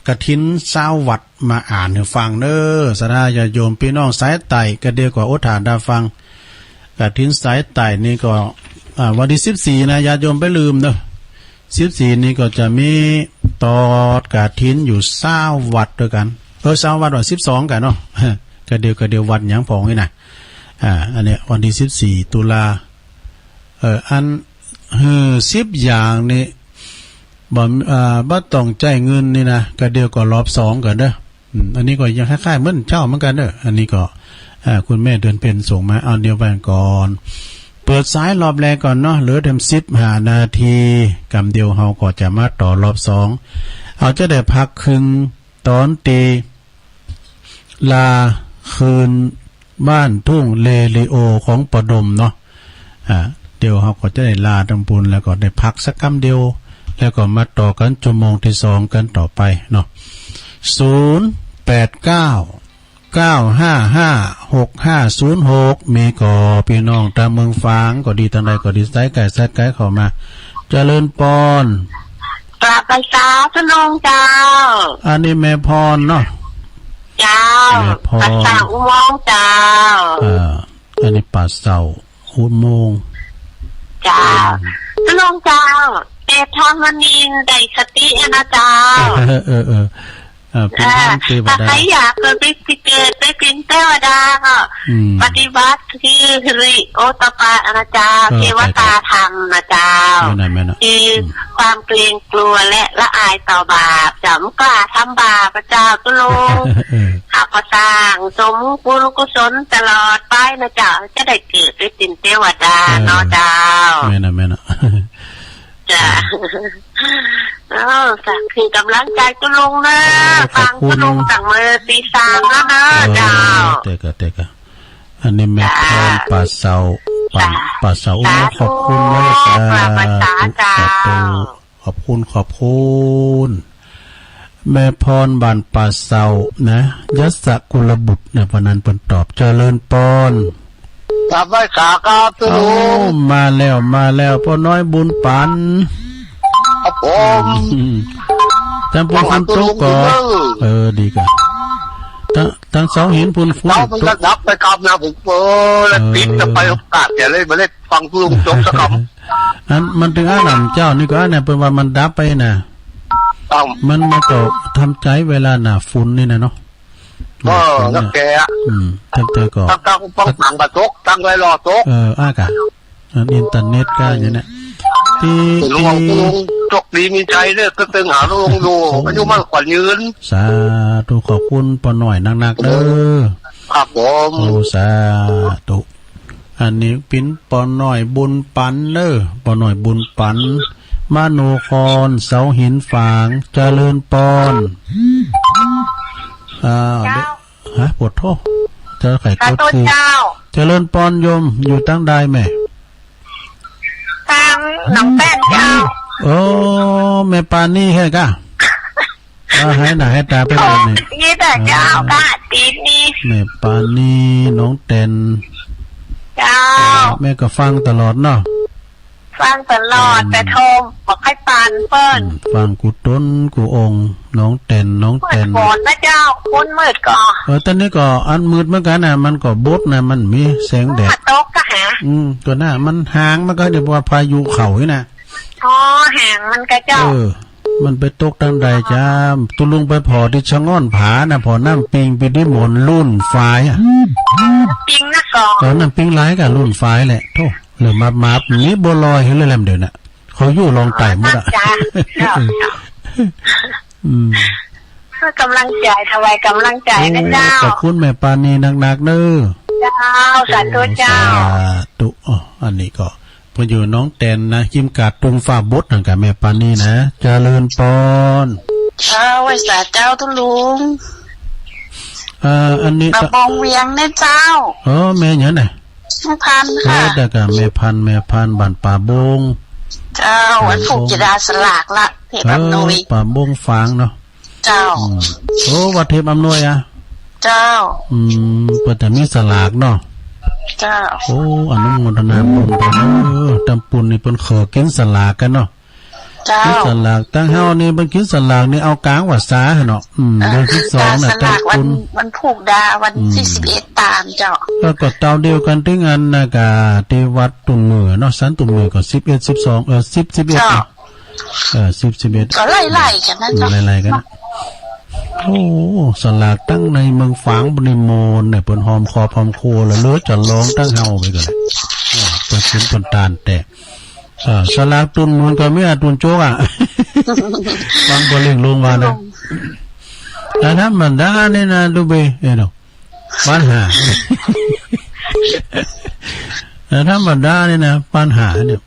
กฐินซาววัดมาอ่านหื้อฟังเนาะ ศรัทธาญาติโยม ปี้น้องสายใต้ ก็เดี๋ยวก็อดต๋าฟัง กฐินสายใต้นี่ก็ อ่า วันตี้สิบสี่นะ ญาติโยมบ่าลืมเนาะ สิบสี่นี่ก็จะมีตอดกฐินอยู่ซาววัดตวยกั๋น เออ ซาววัดว่าสิบสองกั๋นเนาะ ก็เดี๋ยว ก็เดี๋ยววัดหยังพ่องนี่นะ อ่า อันเนี้ยวันตี้สิบสี่ตุลา เออ อัน เออ สิบอย่างนี่ บ่ อ่า บ่ต้องใจ๊เงินนี่นะ ก็เดี๋ยวก็รอบสองกั๋นเนาะ อืม อันนี้ก็ยังคล้ายๆ เหมือนเจ้าเหมือนกั๋นเนาะ อันนี้ก็ อ่า คุณแม่เดือนเพ็ญส่งมา เอาเดี๋ยวไปก่อน เปิดสายรอบแรกก่อนเนาะ เหลือเถิงสิบห้านาที กำเดียวเฮาก็จะมาต่อรอบสอง เฮาจะได้พักเคิ่งตอนตี้ ลาคืนบ้านทุ่งเรดิโอของป้อดมเนาะ อ่า เดี๋ยวเฮาก็จะได้ลาตังปูน แล้วก็ได้พักสักกำเดียว แล้วก็มาต่อกั๋นชั่วโมงตี้สองกั๋นต่อไปเนาะ ศูนย์ แปด เก้า เก้า ห้า ห้า หก ห้า ศูนย์ หก มีก่อ ปี้น้องตางเมืองฝางก็ดี ตางใดก็ดี สายใก้สายไก๋เข้ามา เจริญปอน กราบไหว้สาตุ๊ลุงเจ้า อันนี้แม่พรเนาะ เจ้า แม่พร ป่าเศร้าอุโมงค์เจ้า เอ่อ อันนี้ป่าเศร้าอุโมงค์ เจ้า อืม ตุ๊ลุงเจ้า แม่ทองมณีได้คติอะนะเจ้า เออ เออ เออ อ่า เป๋นธรรมเตวดา ถ้าใผอยากเกิดไป เกิดไปเป๋นเตวดาก็ อืม ปฏิบัติ สิริโอตตัปปะนะเจ้า เออ เทวตาธรรมนะเจ้า แม่นน่ะ แม่นน่ะ คือ อืม ความเกรงกลัวและละอายต่อบาป เจ้า บ่กล้าทำบาปนะเจ้า ตุ๊ลุง เออ เฮาก็สร้างสมบุญกุศลตลอดไปนะเจ้า จะได้เกิดไปเป๋นเตวดา เออ เนาะเจ้า แม่นน่ะ แม่นน่ะ เจ้า เออ สักคืนก๋ำลังใจ๋ตุ๊ลุงเนาะ เออ ฟังตุ๊ลุง ขอบคุณ ตั้งเมื่อตีสามแล้วเนาะ เออ เจ้า เต๊อะกะ เต๊อะกะ อันนี้แม่พร เจ้า ป่าเศร้า ป่า เจ้า ป่าเศร้า โอ้ สาธุ ขอบคุณนะ สาธุ กราบไหว้สาเจ้า สาธุ ขอบคุณ ขอบคุณ แม่พรบ้านป่าเศร้านะ ยัสสกุลบุตรนะ ป้อนั้นเปิ้นตอบ เจริญปอน กราบไหว้สาครับตุ๊ลุง โอ้ มาแล้ว มาแล้ว ป้อน้อยบุญปัน ครับผม อืม ตางปูนฝนตกก่อ เออ ดีกะ ตาง ตางเสาหินปูนฝน เสามันก็ดับไปครับนะ ผม เออ แล้วปิดจะไปโอกาสเดี๋ยวเลย มาเล่นฟังตุ๊ลุงจบสักคำ อัน มันเถิงอันนั้นเจ้านี่ก็อันนั้นเปิ้นว่ามันดับไปนะ ครับ มัน มันก็ทำใจ๋เวลาหน้าฝนนี่นะเนาะ เออ หน้าฝนเนี่ย แล้วแต่อะ อืม ทำใจ๋ก็ ตั้ง ตั้ง ตั้ง ตั้งก็ตก ตั้งไว้รอตก เออ อ่ะกะ อันอินเทอร์เน็ตก็อย่างเนี้ย ตี้ ตี้ โชคดีมีชัยเด้อ ก็ตึงหาโรงดู โอ้ อายุมั่นขวัญยืน สาธุ ขอบคุณป้อน้อยนักๆ เด้อ ครับผม โอ้ สาธุ อันนี้เป๋นป้อน้อยบุญปันเด้อ ป้อน้อยบุญปัน มโนคร เสาหินฝาง เจริญปอน อ่า เจ้า ฮะ ปวดโทษ เจ้าไข่ สาธุ กดคือ เจ้า เจริญปอนโยม อยู่ตังใดแม่ ตังหนองแป้นเจ้า โอ้ แม่ปานีแฮะกะ เออ หายหน้าหายต๋าไปแล้วนี่ นี่แต่เจ้า เออ กะตีนี่ แม่ปานี หนองแตน เจ้า แม่ก็ฟังตลอดเนาะ ฟังตลอด อืม แต่โทรบ่ค่อยปานเปิ้น อืม ฟังกู้ต๋นกู้องค์ หนองแตน หนองแตน มืดฝนนะเจ้า ฝนมืดก่อ เออ ต๋อนนี้ก็อันมืดเหมือนกั๋นนะ มันก็บดนะ มันมีแสงแดด ตกกะหา อืม ก็น่ะ มันห่างมันก็เดี๋ยวว่าพายุเข้านี่นะ อ๋อ ห่างมันกะเจ้า เออ มันไปตกตังใดจ๊ะ ตุ๊ลุงไปผ่อตี้ชะง่อนผานะ ผ่อน้ำปิง ปี๋ตี้หมนลุ่นฝายอะ ปิงนะก่อ เออ น้ำปิงหลายกะลุ่นฝายแหละ โธ่ เหลือมา มา มีบัวลอยหื้อแหลมเดี๋ยวน่ะ เขาอยู่ลองไต่หมดอะ จ้ะ เจ้า อืม ก็กำลังใจ๋ ถวายกำลังใจ๋นะเจ้า โอ้ ขอบคุณแม่ปานีนักๆ เด้อ เจ้า สาธุเจ้า สาธุ อ๋อ อันนี้ก็ เปิ้นอยู่หนองแตนนะ ฮิมกาดตุงฟ้าบดหั้นกะแม่ปานีนะ เจริญปอน เจ้า ไหว้สาเจ้าตุ๊ลุง เอ่อ อันนี้ ป่าบงเวียงเนี่ยเจ้า เออ แม่หยังน่ะ แม่พันธุ์ค่ะ เออ แต่กะแม่พันธุ์ แม่พันธุ์ บ้านป่าบง เจ้า ป่าบง อันผูกจิดาสลากละ เพจอำนวย เออ ป่าบงฝางเนาะ เจ้า อืม โอ้ วัดเทพอำนวยอะ เจ้า อืม เปิ้นจะมีสลากเนาะ เจ้า โอ้ อนุโมทนาบุญไปเนาะ เออ ตำปุนนี่เปิ้นเขอกิ๋นสลากกั๋นเนาะ เจ้า กิ๋นสลาก ตังเฮานี่เปิ้นกิ๋นสลากนี่เอาก๋างพรรษาเนาะ อืม เออ เดือนสิบสองน่ะ สลากวัน ตำปุน วันผูกดา วัน อืม ตี้สิบเอ็ดต๋ามเจ้า แล้วก็เต้าเดียวกั๋นตี้อันน่ะกะ ตี้วัดตุ่นเหมือเนาะ สันตุ่นเหมือก็สิบเอ็ด สิบสอง เออ สิบ สิบเอ็ด เจ้า เนาะ เออ สิบ สิบเอ็ด ก็ไล่ๆ กั๋นนะ อืม เจ้า ไล่ๆ กั๋นนะ โอ้ สลากตังในเมืองฝางบริมณเนี่ย เปิ้นหอมครอบหอมครัวแล้ว เหลือจะลองตังเฮาไปก่อนแหละ เออ เปิ้นกิ๋นเปิ้นตานแต่ เออ สลากตุ่นเหมือก็มีอะ ตุ่นโจ๊กอะ บางบ่เล่งลงมานะ แต่ธรรมดานี่นะ ดูไป เอ้ยเนาะ ปันห้า แต่ธรรมดานี่นะ ปันห้าเนี่ย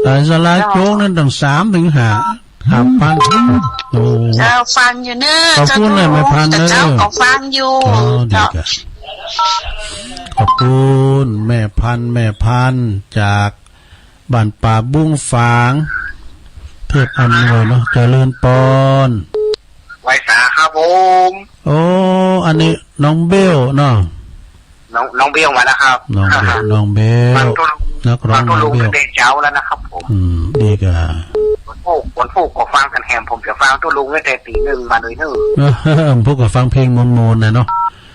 แต่สลากโจ๊กนั้นตั้งสามเถิงห้า ห้าปัน โอ้ เจ้าฟังอยู่เน้อ ขอบคุณนะแม่พันธุ์เน้อ เจ้าก็ฟังอยู่ อ๋อ ดี เจ้า ครับ ขอบคุณแม่พันธุ์ แม่พันธุ์จากบ้านป่าบุงฝาง เทพอำนวยเนาะ เจริญปอน ไหว้สาครับผม โอ้ อันนี้น้องเบลเนาะ น้อง น้องเบลมาแล้วครับ น้องเบล น้องเบล ฟังตุ๊ลุง นักร้อง ฟังตุ๊ลุง น้องเบล ตั้งแต่เจ๊าแล้วนะครับผม อืม ดีกะ วันพูก วันพูกก็ฟังกั๋นแหม ผมจะฟังตุ๊ลุงตั้งแต่ตี๋นึ่งมาเลยเน้อ พูกก็ฟังเพลงมนต์ๆ น่ะเนาะ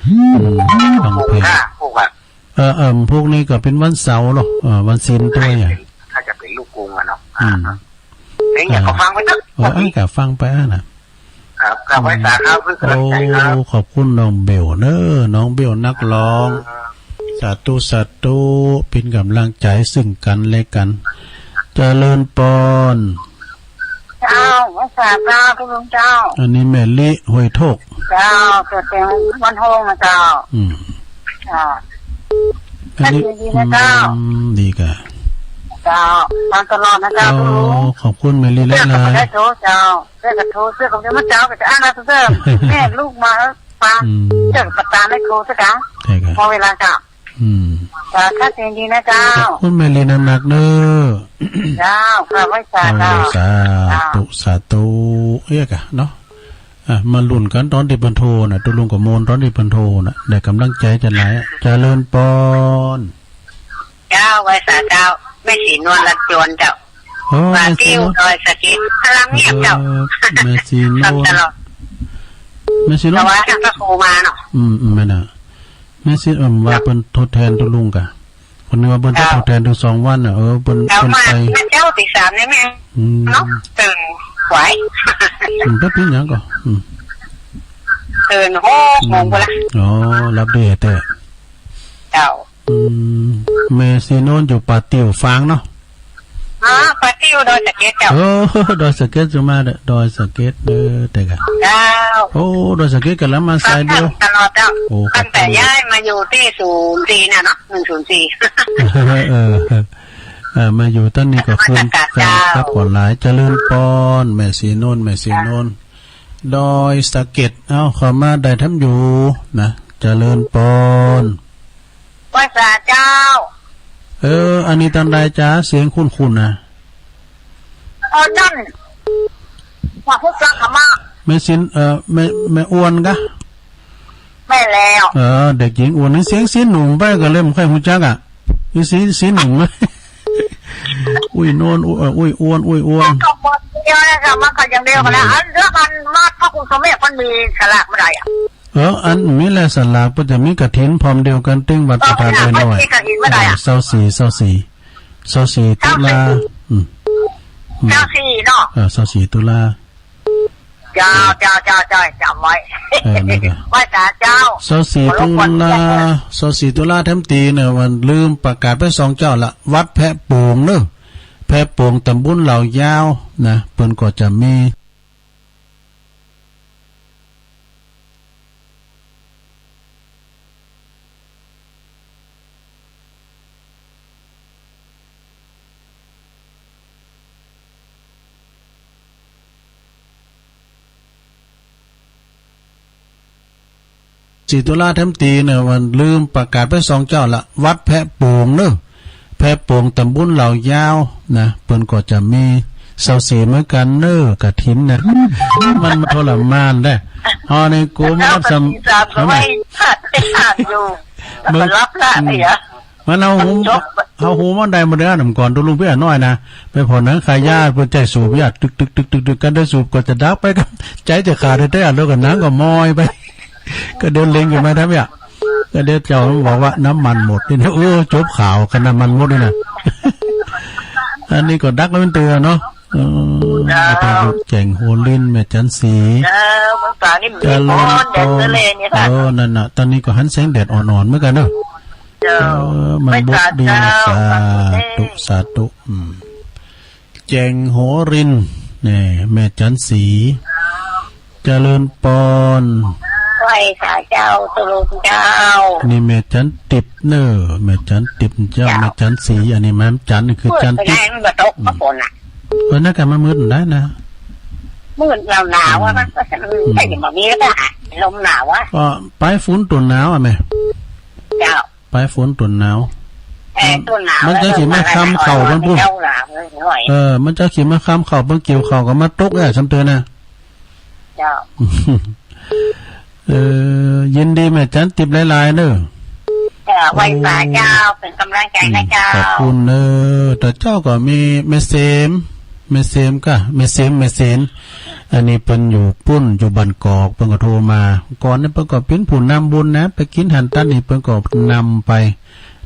อืม ฟังเพลง ค่ะ พูกอะ เออ เออ พูกนี้ก็เป๋นวันเสาร์เนาะ เออ วันศีลตวยอะ ถ้าจะเป๋นลูกกรุงอะเนาะ อืม เพลงอย่างก็ฟังไปเถอะ เออ เออ ก็ฟังไปอะนะ ครับ ครับ ไหว้สาครับ เพื่อกำลังใจ๋ครับ โอ้ ขอบคุณน้องเบลเน้อ น้องเบลนักร้อง ครับ สาธุ สาธุ เป๋นกำลังใจ๋ซึ่งกั๋นและกั๋น เจริญปอน เจ้า ไหว้สาเจ้า ตุ๊ลุงเจ้า อันนี้แม่ลิห้วยโทก เจ้า เกิดเป๋นวันโฮงนะเจ้า อืม อ่า อันนี้ ดีนะเจ้า อืม ดีกะ เจ้า ฟังตลอดนะเจ้า โอ้ ตุ๊ลุง ขอบคุณแม่ลิหลายๆ เจ้า เจ้า เจ้าก็โทร เจ้าก็จะมา เจ้าก็จะอ่านนะเจ้า แม่ลูกมาฟัง อืม เจ้าก็ประทานให้โทรซะกะ ใช่ครับ พอเวลาเจ้า อืม เจ้า ชัดเจนดีนะเจ้า ขอบคุณแม่ลินักๆ เน้อ เจ้า ค่ะ ไหว้สาเจ้า โอ้ สาธุ เจ้า สาธุ เอี้ยกะเนาะ อ่ะ มาลุ้นกั๋นต๋อนตี้เปิ้นโทรน่ะ ตุ๊ลุงก็ม่วนต๋อนตี้เปิ้นโทรน่ะ ได้กำลังใจ๋จะหลายอะ เจริญปอน เจ้า ไหว้สาเจ้า แม่ศรีนวล ลัดจวนเจ้า โอ้ ว่า แม่ศรีนวล ตี้ดอยสะเก็ด กำลังเงียบเจ้า เออ แม่ศรีนวล ฟังตลอด แม่ศรีนวล แต่ว่าทางพระครูมาเนาะ อืม อืม แม่นน่ะ แม่ศรี เอิ่ม ว่า เจ้า เปิ้นทดแทนตุ๊ลุงกะ คนนี้ว่าเปิ้นจะ เจ้า ทดแทนตึงสองวันน่ะ เออ เปิ้น เจ้า เปิ้น มา ไป เจ้าตีสามนี่แม่ อืม เนาะ ตื่น ไหว อืม บ่เป๋นหยังก่อ อืม ตื่นหกโมงพุ้นละ อ๋อ หลับดีแต๊ เจ้า อืม แม่ศรีนวลอยู่ป่าติ้วฝางเนาะ อ๋อ ป่าติ้วดอยสะเก็ดเจ้า เออ ดอยสะเก็ด จะมาเด้อ ดอยสะเก็ด เออ แต่กะ เจ้า โอ้ ดอยสะเก็ดกะละมาสายเดียว ฟังตลอดเจ้า โอ้ ตั้งแต่ย้ายมาอยู่ตี้ศูนย์สี่น่ะเนาะ หนึ่งศูนย์สี่ เออ เออ มาอยู่ตังนี้ก็คืน เจ้า ครับ ก่อนหลาย เจริญปอน แม่ศรีนวล แม่ศรีนวล ดอยสะเก็ด เอ้า เข้ามาได้ทำอยู่นะ เจริญปอน ไหว้สาเจ้า เออ อันนี้ตังใดจ๊ะ เสียงคุ้นๆ นะ เออ นั่น ว่าฮู้จักกะมา แม่ศรี เอ่อ แม่ แม่อ้วนกะ แม่นแล้ว เออ เด็กหญิงอ้วนนี่เสียงศรีหนุ่มไปกะเลยบ่ค่อยฮู้จักอะ นี่ศรี ศรีหนุ่ม อุ้ยนวล อุ้ย เอ่อ อุ้ยอ้วน อุ้ยอ้วน ก็บ่เกี่ยวนะ กะมาก็อย่างเดียวกันนะ เออ อันเรื่องอันมาพระครูสมเด็จมันมีสลากเมื่อใดอะ เออ อันมีแลสลาก เปิ้นจะมีกฐินพร้อมเดียวกั๋น ตึงวัดพระธาตุน้อย เออ มีกฐินเมื่อใดอะ เออ ซาวสี่ ซาวสี่ ซาวสี่ ตุลา อืม อืม ซาวสี่เนาะ เออ ซาวสี่ ตุลา เจ้า เจ้า เจ้า เจ้า จ๋ำไว้ เออ นั่นแหละ ไหว้สาเจ้า ซาวสี่ ตุลา ซาวสี่ ตุลาแถมตี๋เนี่ย วันลืมประกาศไปสองเจ้าละ วัดแพะโป่งเนาะ แพะโป่ง ต๋ำบลเหล่ายาวนะ เปิ้นก็จะมี สี่ ตุลาแถมตี๋เนี่ย วันลืมประกาศไปสองเจ้าละ วัดแพะโป่งเนาะ แพะโป่ง ต๋ำบลเหล่ายาวนะ เปิ้นก็จะมี ซาวสี่ เหมือนกั๋นเนาะ กฐินนะ มัน มันทรมานได้ เอาในกูมารับสมัคร เจ้าปฏิบัติสมัย เมื่อ มันรับละเนี่ย มันเอาหู เอาหูมันได้หมดเลยนะ เมื่อก่อนตุ๊ลุงเปียน้อยนะ ไปผ่อนหนังขายยา เปิ้นใจ๊สูบยา ตึกๆๆๆ กั๋นได้สูบก็จะดับไป กั๋นใจ๊จะขาดแต๊ๆ แล้วก็หนังก็มอยไป ก็เดี๋ยวเล็งอยู่ไหมท่านเนี่ย ก็เดี๋ยวเจ้าบอกว่าน้ำมันหมดนี่นะ โอ้ จบข่าวกั๋นน้ำมันหมดนี่นะ อันนี้ก็ดักแล้วมันเตือนเนาะ เออ เจ้า แจ่งโหรินทร์ แม่จันทร์ศรี เจ้า เมืองตราดนี่มี เจริญปอน แดดเสลนี่ค่ะ เออ นั่นน่ะ ต๋อนนี้ก็หันแสงแดดอ่อนๆ เหมือนกั๋นเนาะ เจ้า เออ มันบกดี ไหว้สาเจ้า สาธุ สาธุ อืม แจ่งโหรินทร์ นี่ แม่จันทร์ศรี เจริญปอน ไหว้สาเจ้า ตุ๊ลุงเจ้า นี่แม่จันทร์ติ๊บเนาะ แม่จันทร์ติ๊บเจ้า เจ้า แม่จันทร์ศรี อันนี้แม่จันทร์ นี่คือจันทร์ติ๊บ มืดไปได้ มันบ่ตก อืม มาฝนน่ะ เออ นั่นก็มันมืดได้นะ มืดหนาวๆ อะ อืม มันก็ อืม ใช่ บ่มีแล้วก็ลมหนาวอะ ก็ไปฝนต้นหนาวอะแม่ เจ้า ไปฝนต้นหนาว เออ ต้นหนาว มันจะสิมาคำเข้ามันปุ้น เจ้าหนาวเลยหน่อย เออ มันจะสิมาคำเข้า มันเกี่ยวเข้าก็มาตกแหละ ซ้ำเตือนนะ เจ้า เออ ยินดีแม่จันทร์ติ๊บหลายๆ เนาะ เจ้า ไหว้สาเจ้า โอ้ เป๋นก๋ำลังใจ๋นะเจ้า อืม ขอบคุณเนาะ แต่เจ้าก็มีแม่เสม แม่เสมกะ แม่เสม แม่เสม อันนี้เปิ้นอยู่ปุ้น อยู่บ้านกอก เปิ้นก็โทรมา ก่อนนี่เปิ้นก็เป๋นผู้นำบุญนะ ไปกิ๋นหั้นตั๊ดนี่ เปิ้นก็นำไป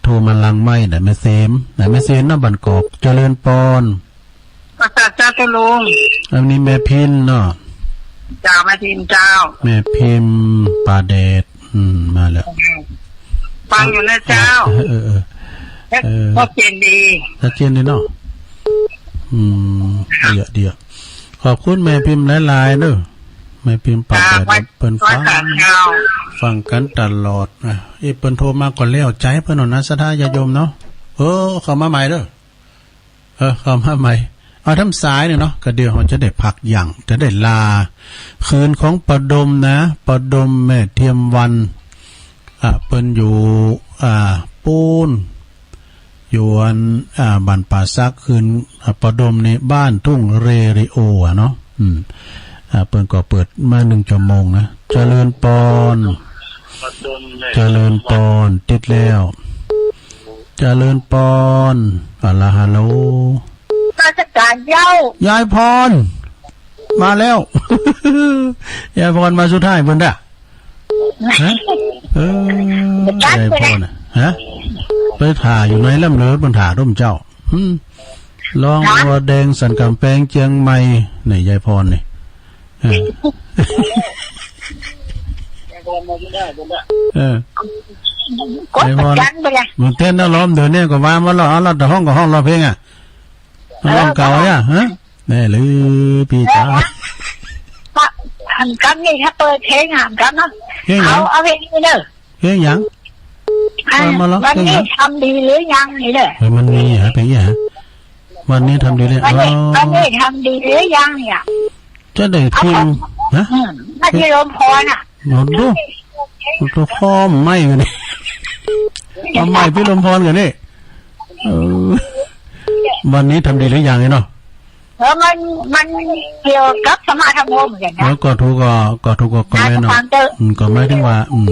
โทรมาหลังไมค์นะ แม่เสม นะ แม่เสมนะ บ้านกอก เจริญปอน ไหว้สาเจ้าตุ๊ลุง อันนี้แม่พิมพ์เนาะ เจ้า แม่พิมพ์เจ้า แม่พิมพ์ป่าแดด อืม มาแล้ว ฟังอยู่นะเจ้า เออ เออ เออ เออ ชัดเจนดี ชัดเจนดีเนาะ อืม เดี๋ยว เดี๋ยว ขอบคุณแม่พิมพ์หลายๆ เนาะ แม่พิมพ์ป่าแดด เจ้า เปิ้นฟัง ไหว้สาเจ้า ฟังกั๋นตลอดนะ เอ้ย เปิ้นโทรมาก่อนแล้ว ใจ๋เปิ้นหน่อยนะ ศรัทธาญาติโยมเนาะ เออ เข้ามาใหม่เนาะ เออ เข้ามาใหม่ เอาทางสายเนี่ยเนาะ ก็เดี๋ยวเฮาจะได้พักยั้ง จะได้ลา คืนของป้าดมนะ ป้าดมแม่เทียมวัน อ่ะ เปิ้นอยู่ อ่า ปู๊น อยู่อัน อ่า บ้านป่าสัก คืน อ่า ป้าดมนี่บ้านทุ่งเรดิโออะเนาะ อืม อ่า เปิ้นก็เปิดมาหนึ่งชั่วโมงนะ เจริญปอน เจริญปอน ติดแล้ว เจริญปอน อะละฮัลโหล นมัสก๋านเจ้า ยายพร มาแล้ว ยายพรมาสุดท้ายเปิ้นน่ะ ฮะ เออ ยายพรน่ะ ฮะ ไปถ่าอยู่ไหนล่ำเลิศ เปิ้นถ่าร่วมเจ้า อืม ร้องวัวแดงสันก๋ำแปงเจียงใหม่ นี่ยายพรนี่ เออ เออ กด ยายพร จันไปเลย มันเต้นแล้วล้อมเดี๋ยวนี้ก็ว่ามาแล้ว เอาละ แต่ฮ้องก็ฮ้องร้องเพลงอะ เออ ฮ้องเก่าเนี่ย ฮะ แน่หรือพี่จ๋า หันกำนี่ถ้าเปิดเพลงหันกำเนาะ เพลงหยัง เอา เอาเพลงนี้เด้อ เพลงหยัง อ่ะ เอามาร้อง วันนี้ เพลงหยัง ทำดีหรือยังนี่เด้อ เฮ้ย มันมีฮะ เพลงนี้ฮะ วันนี้ทำดีหรือยัง วันนี้ อ๋อ วันนี้ทำดีหรือยังเนี่ย จะได้พิมพ์ เอาของ ฮะ อืม ไม่ใช่ลมพรน่ะ โอ้ดู ตัวพ่อไหม้กันนี่ เอาไหม้พี่ลมพรกันนี่ เออ วันนี้ทำดีหรือยังเนี่ยเนาะ เออ มัน มันเกี่ยวกับธรรมะธรรมโมเหมือนกั๋นนะ แล้วก็ถูกก็ ก็ถูกก็ ก็แม่นเนาะ นะ ฟังเถอะ อืม ก็หมายถึงว่า อืม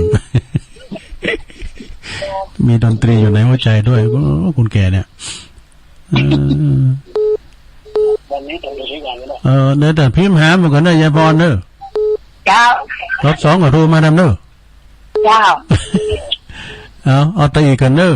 มีดนตรีอยู่ในหัวใจด้วย โอ้ คนแก่เนี่ย เออ วันนี้ทำดีหรือยังเนี่ยเนาะ เออ เดี๋ยวแต่พิมพ์หามันก่อนเด้อ ยายพรเด้อ เจ้า รอบสองก็โทรมาทำเด้อ เจ้า เอา เอาแต่อีกกันเด้อ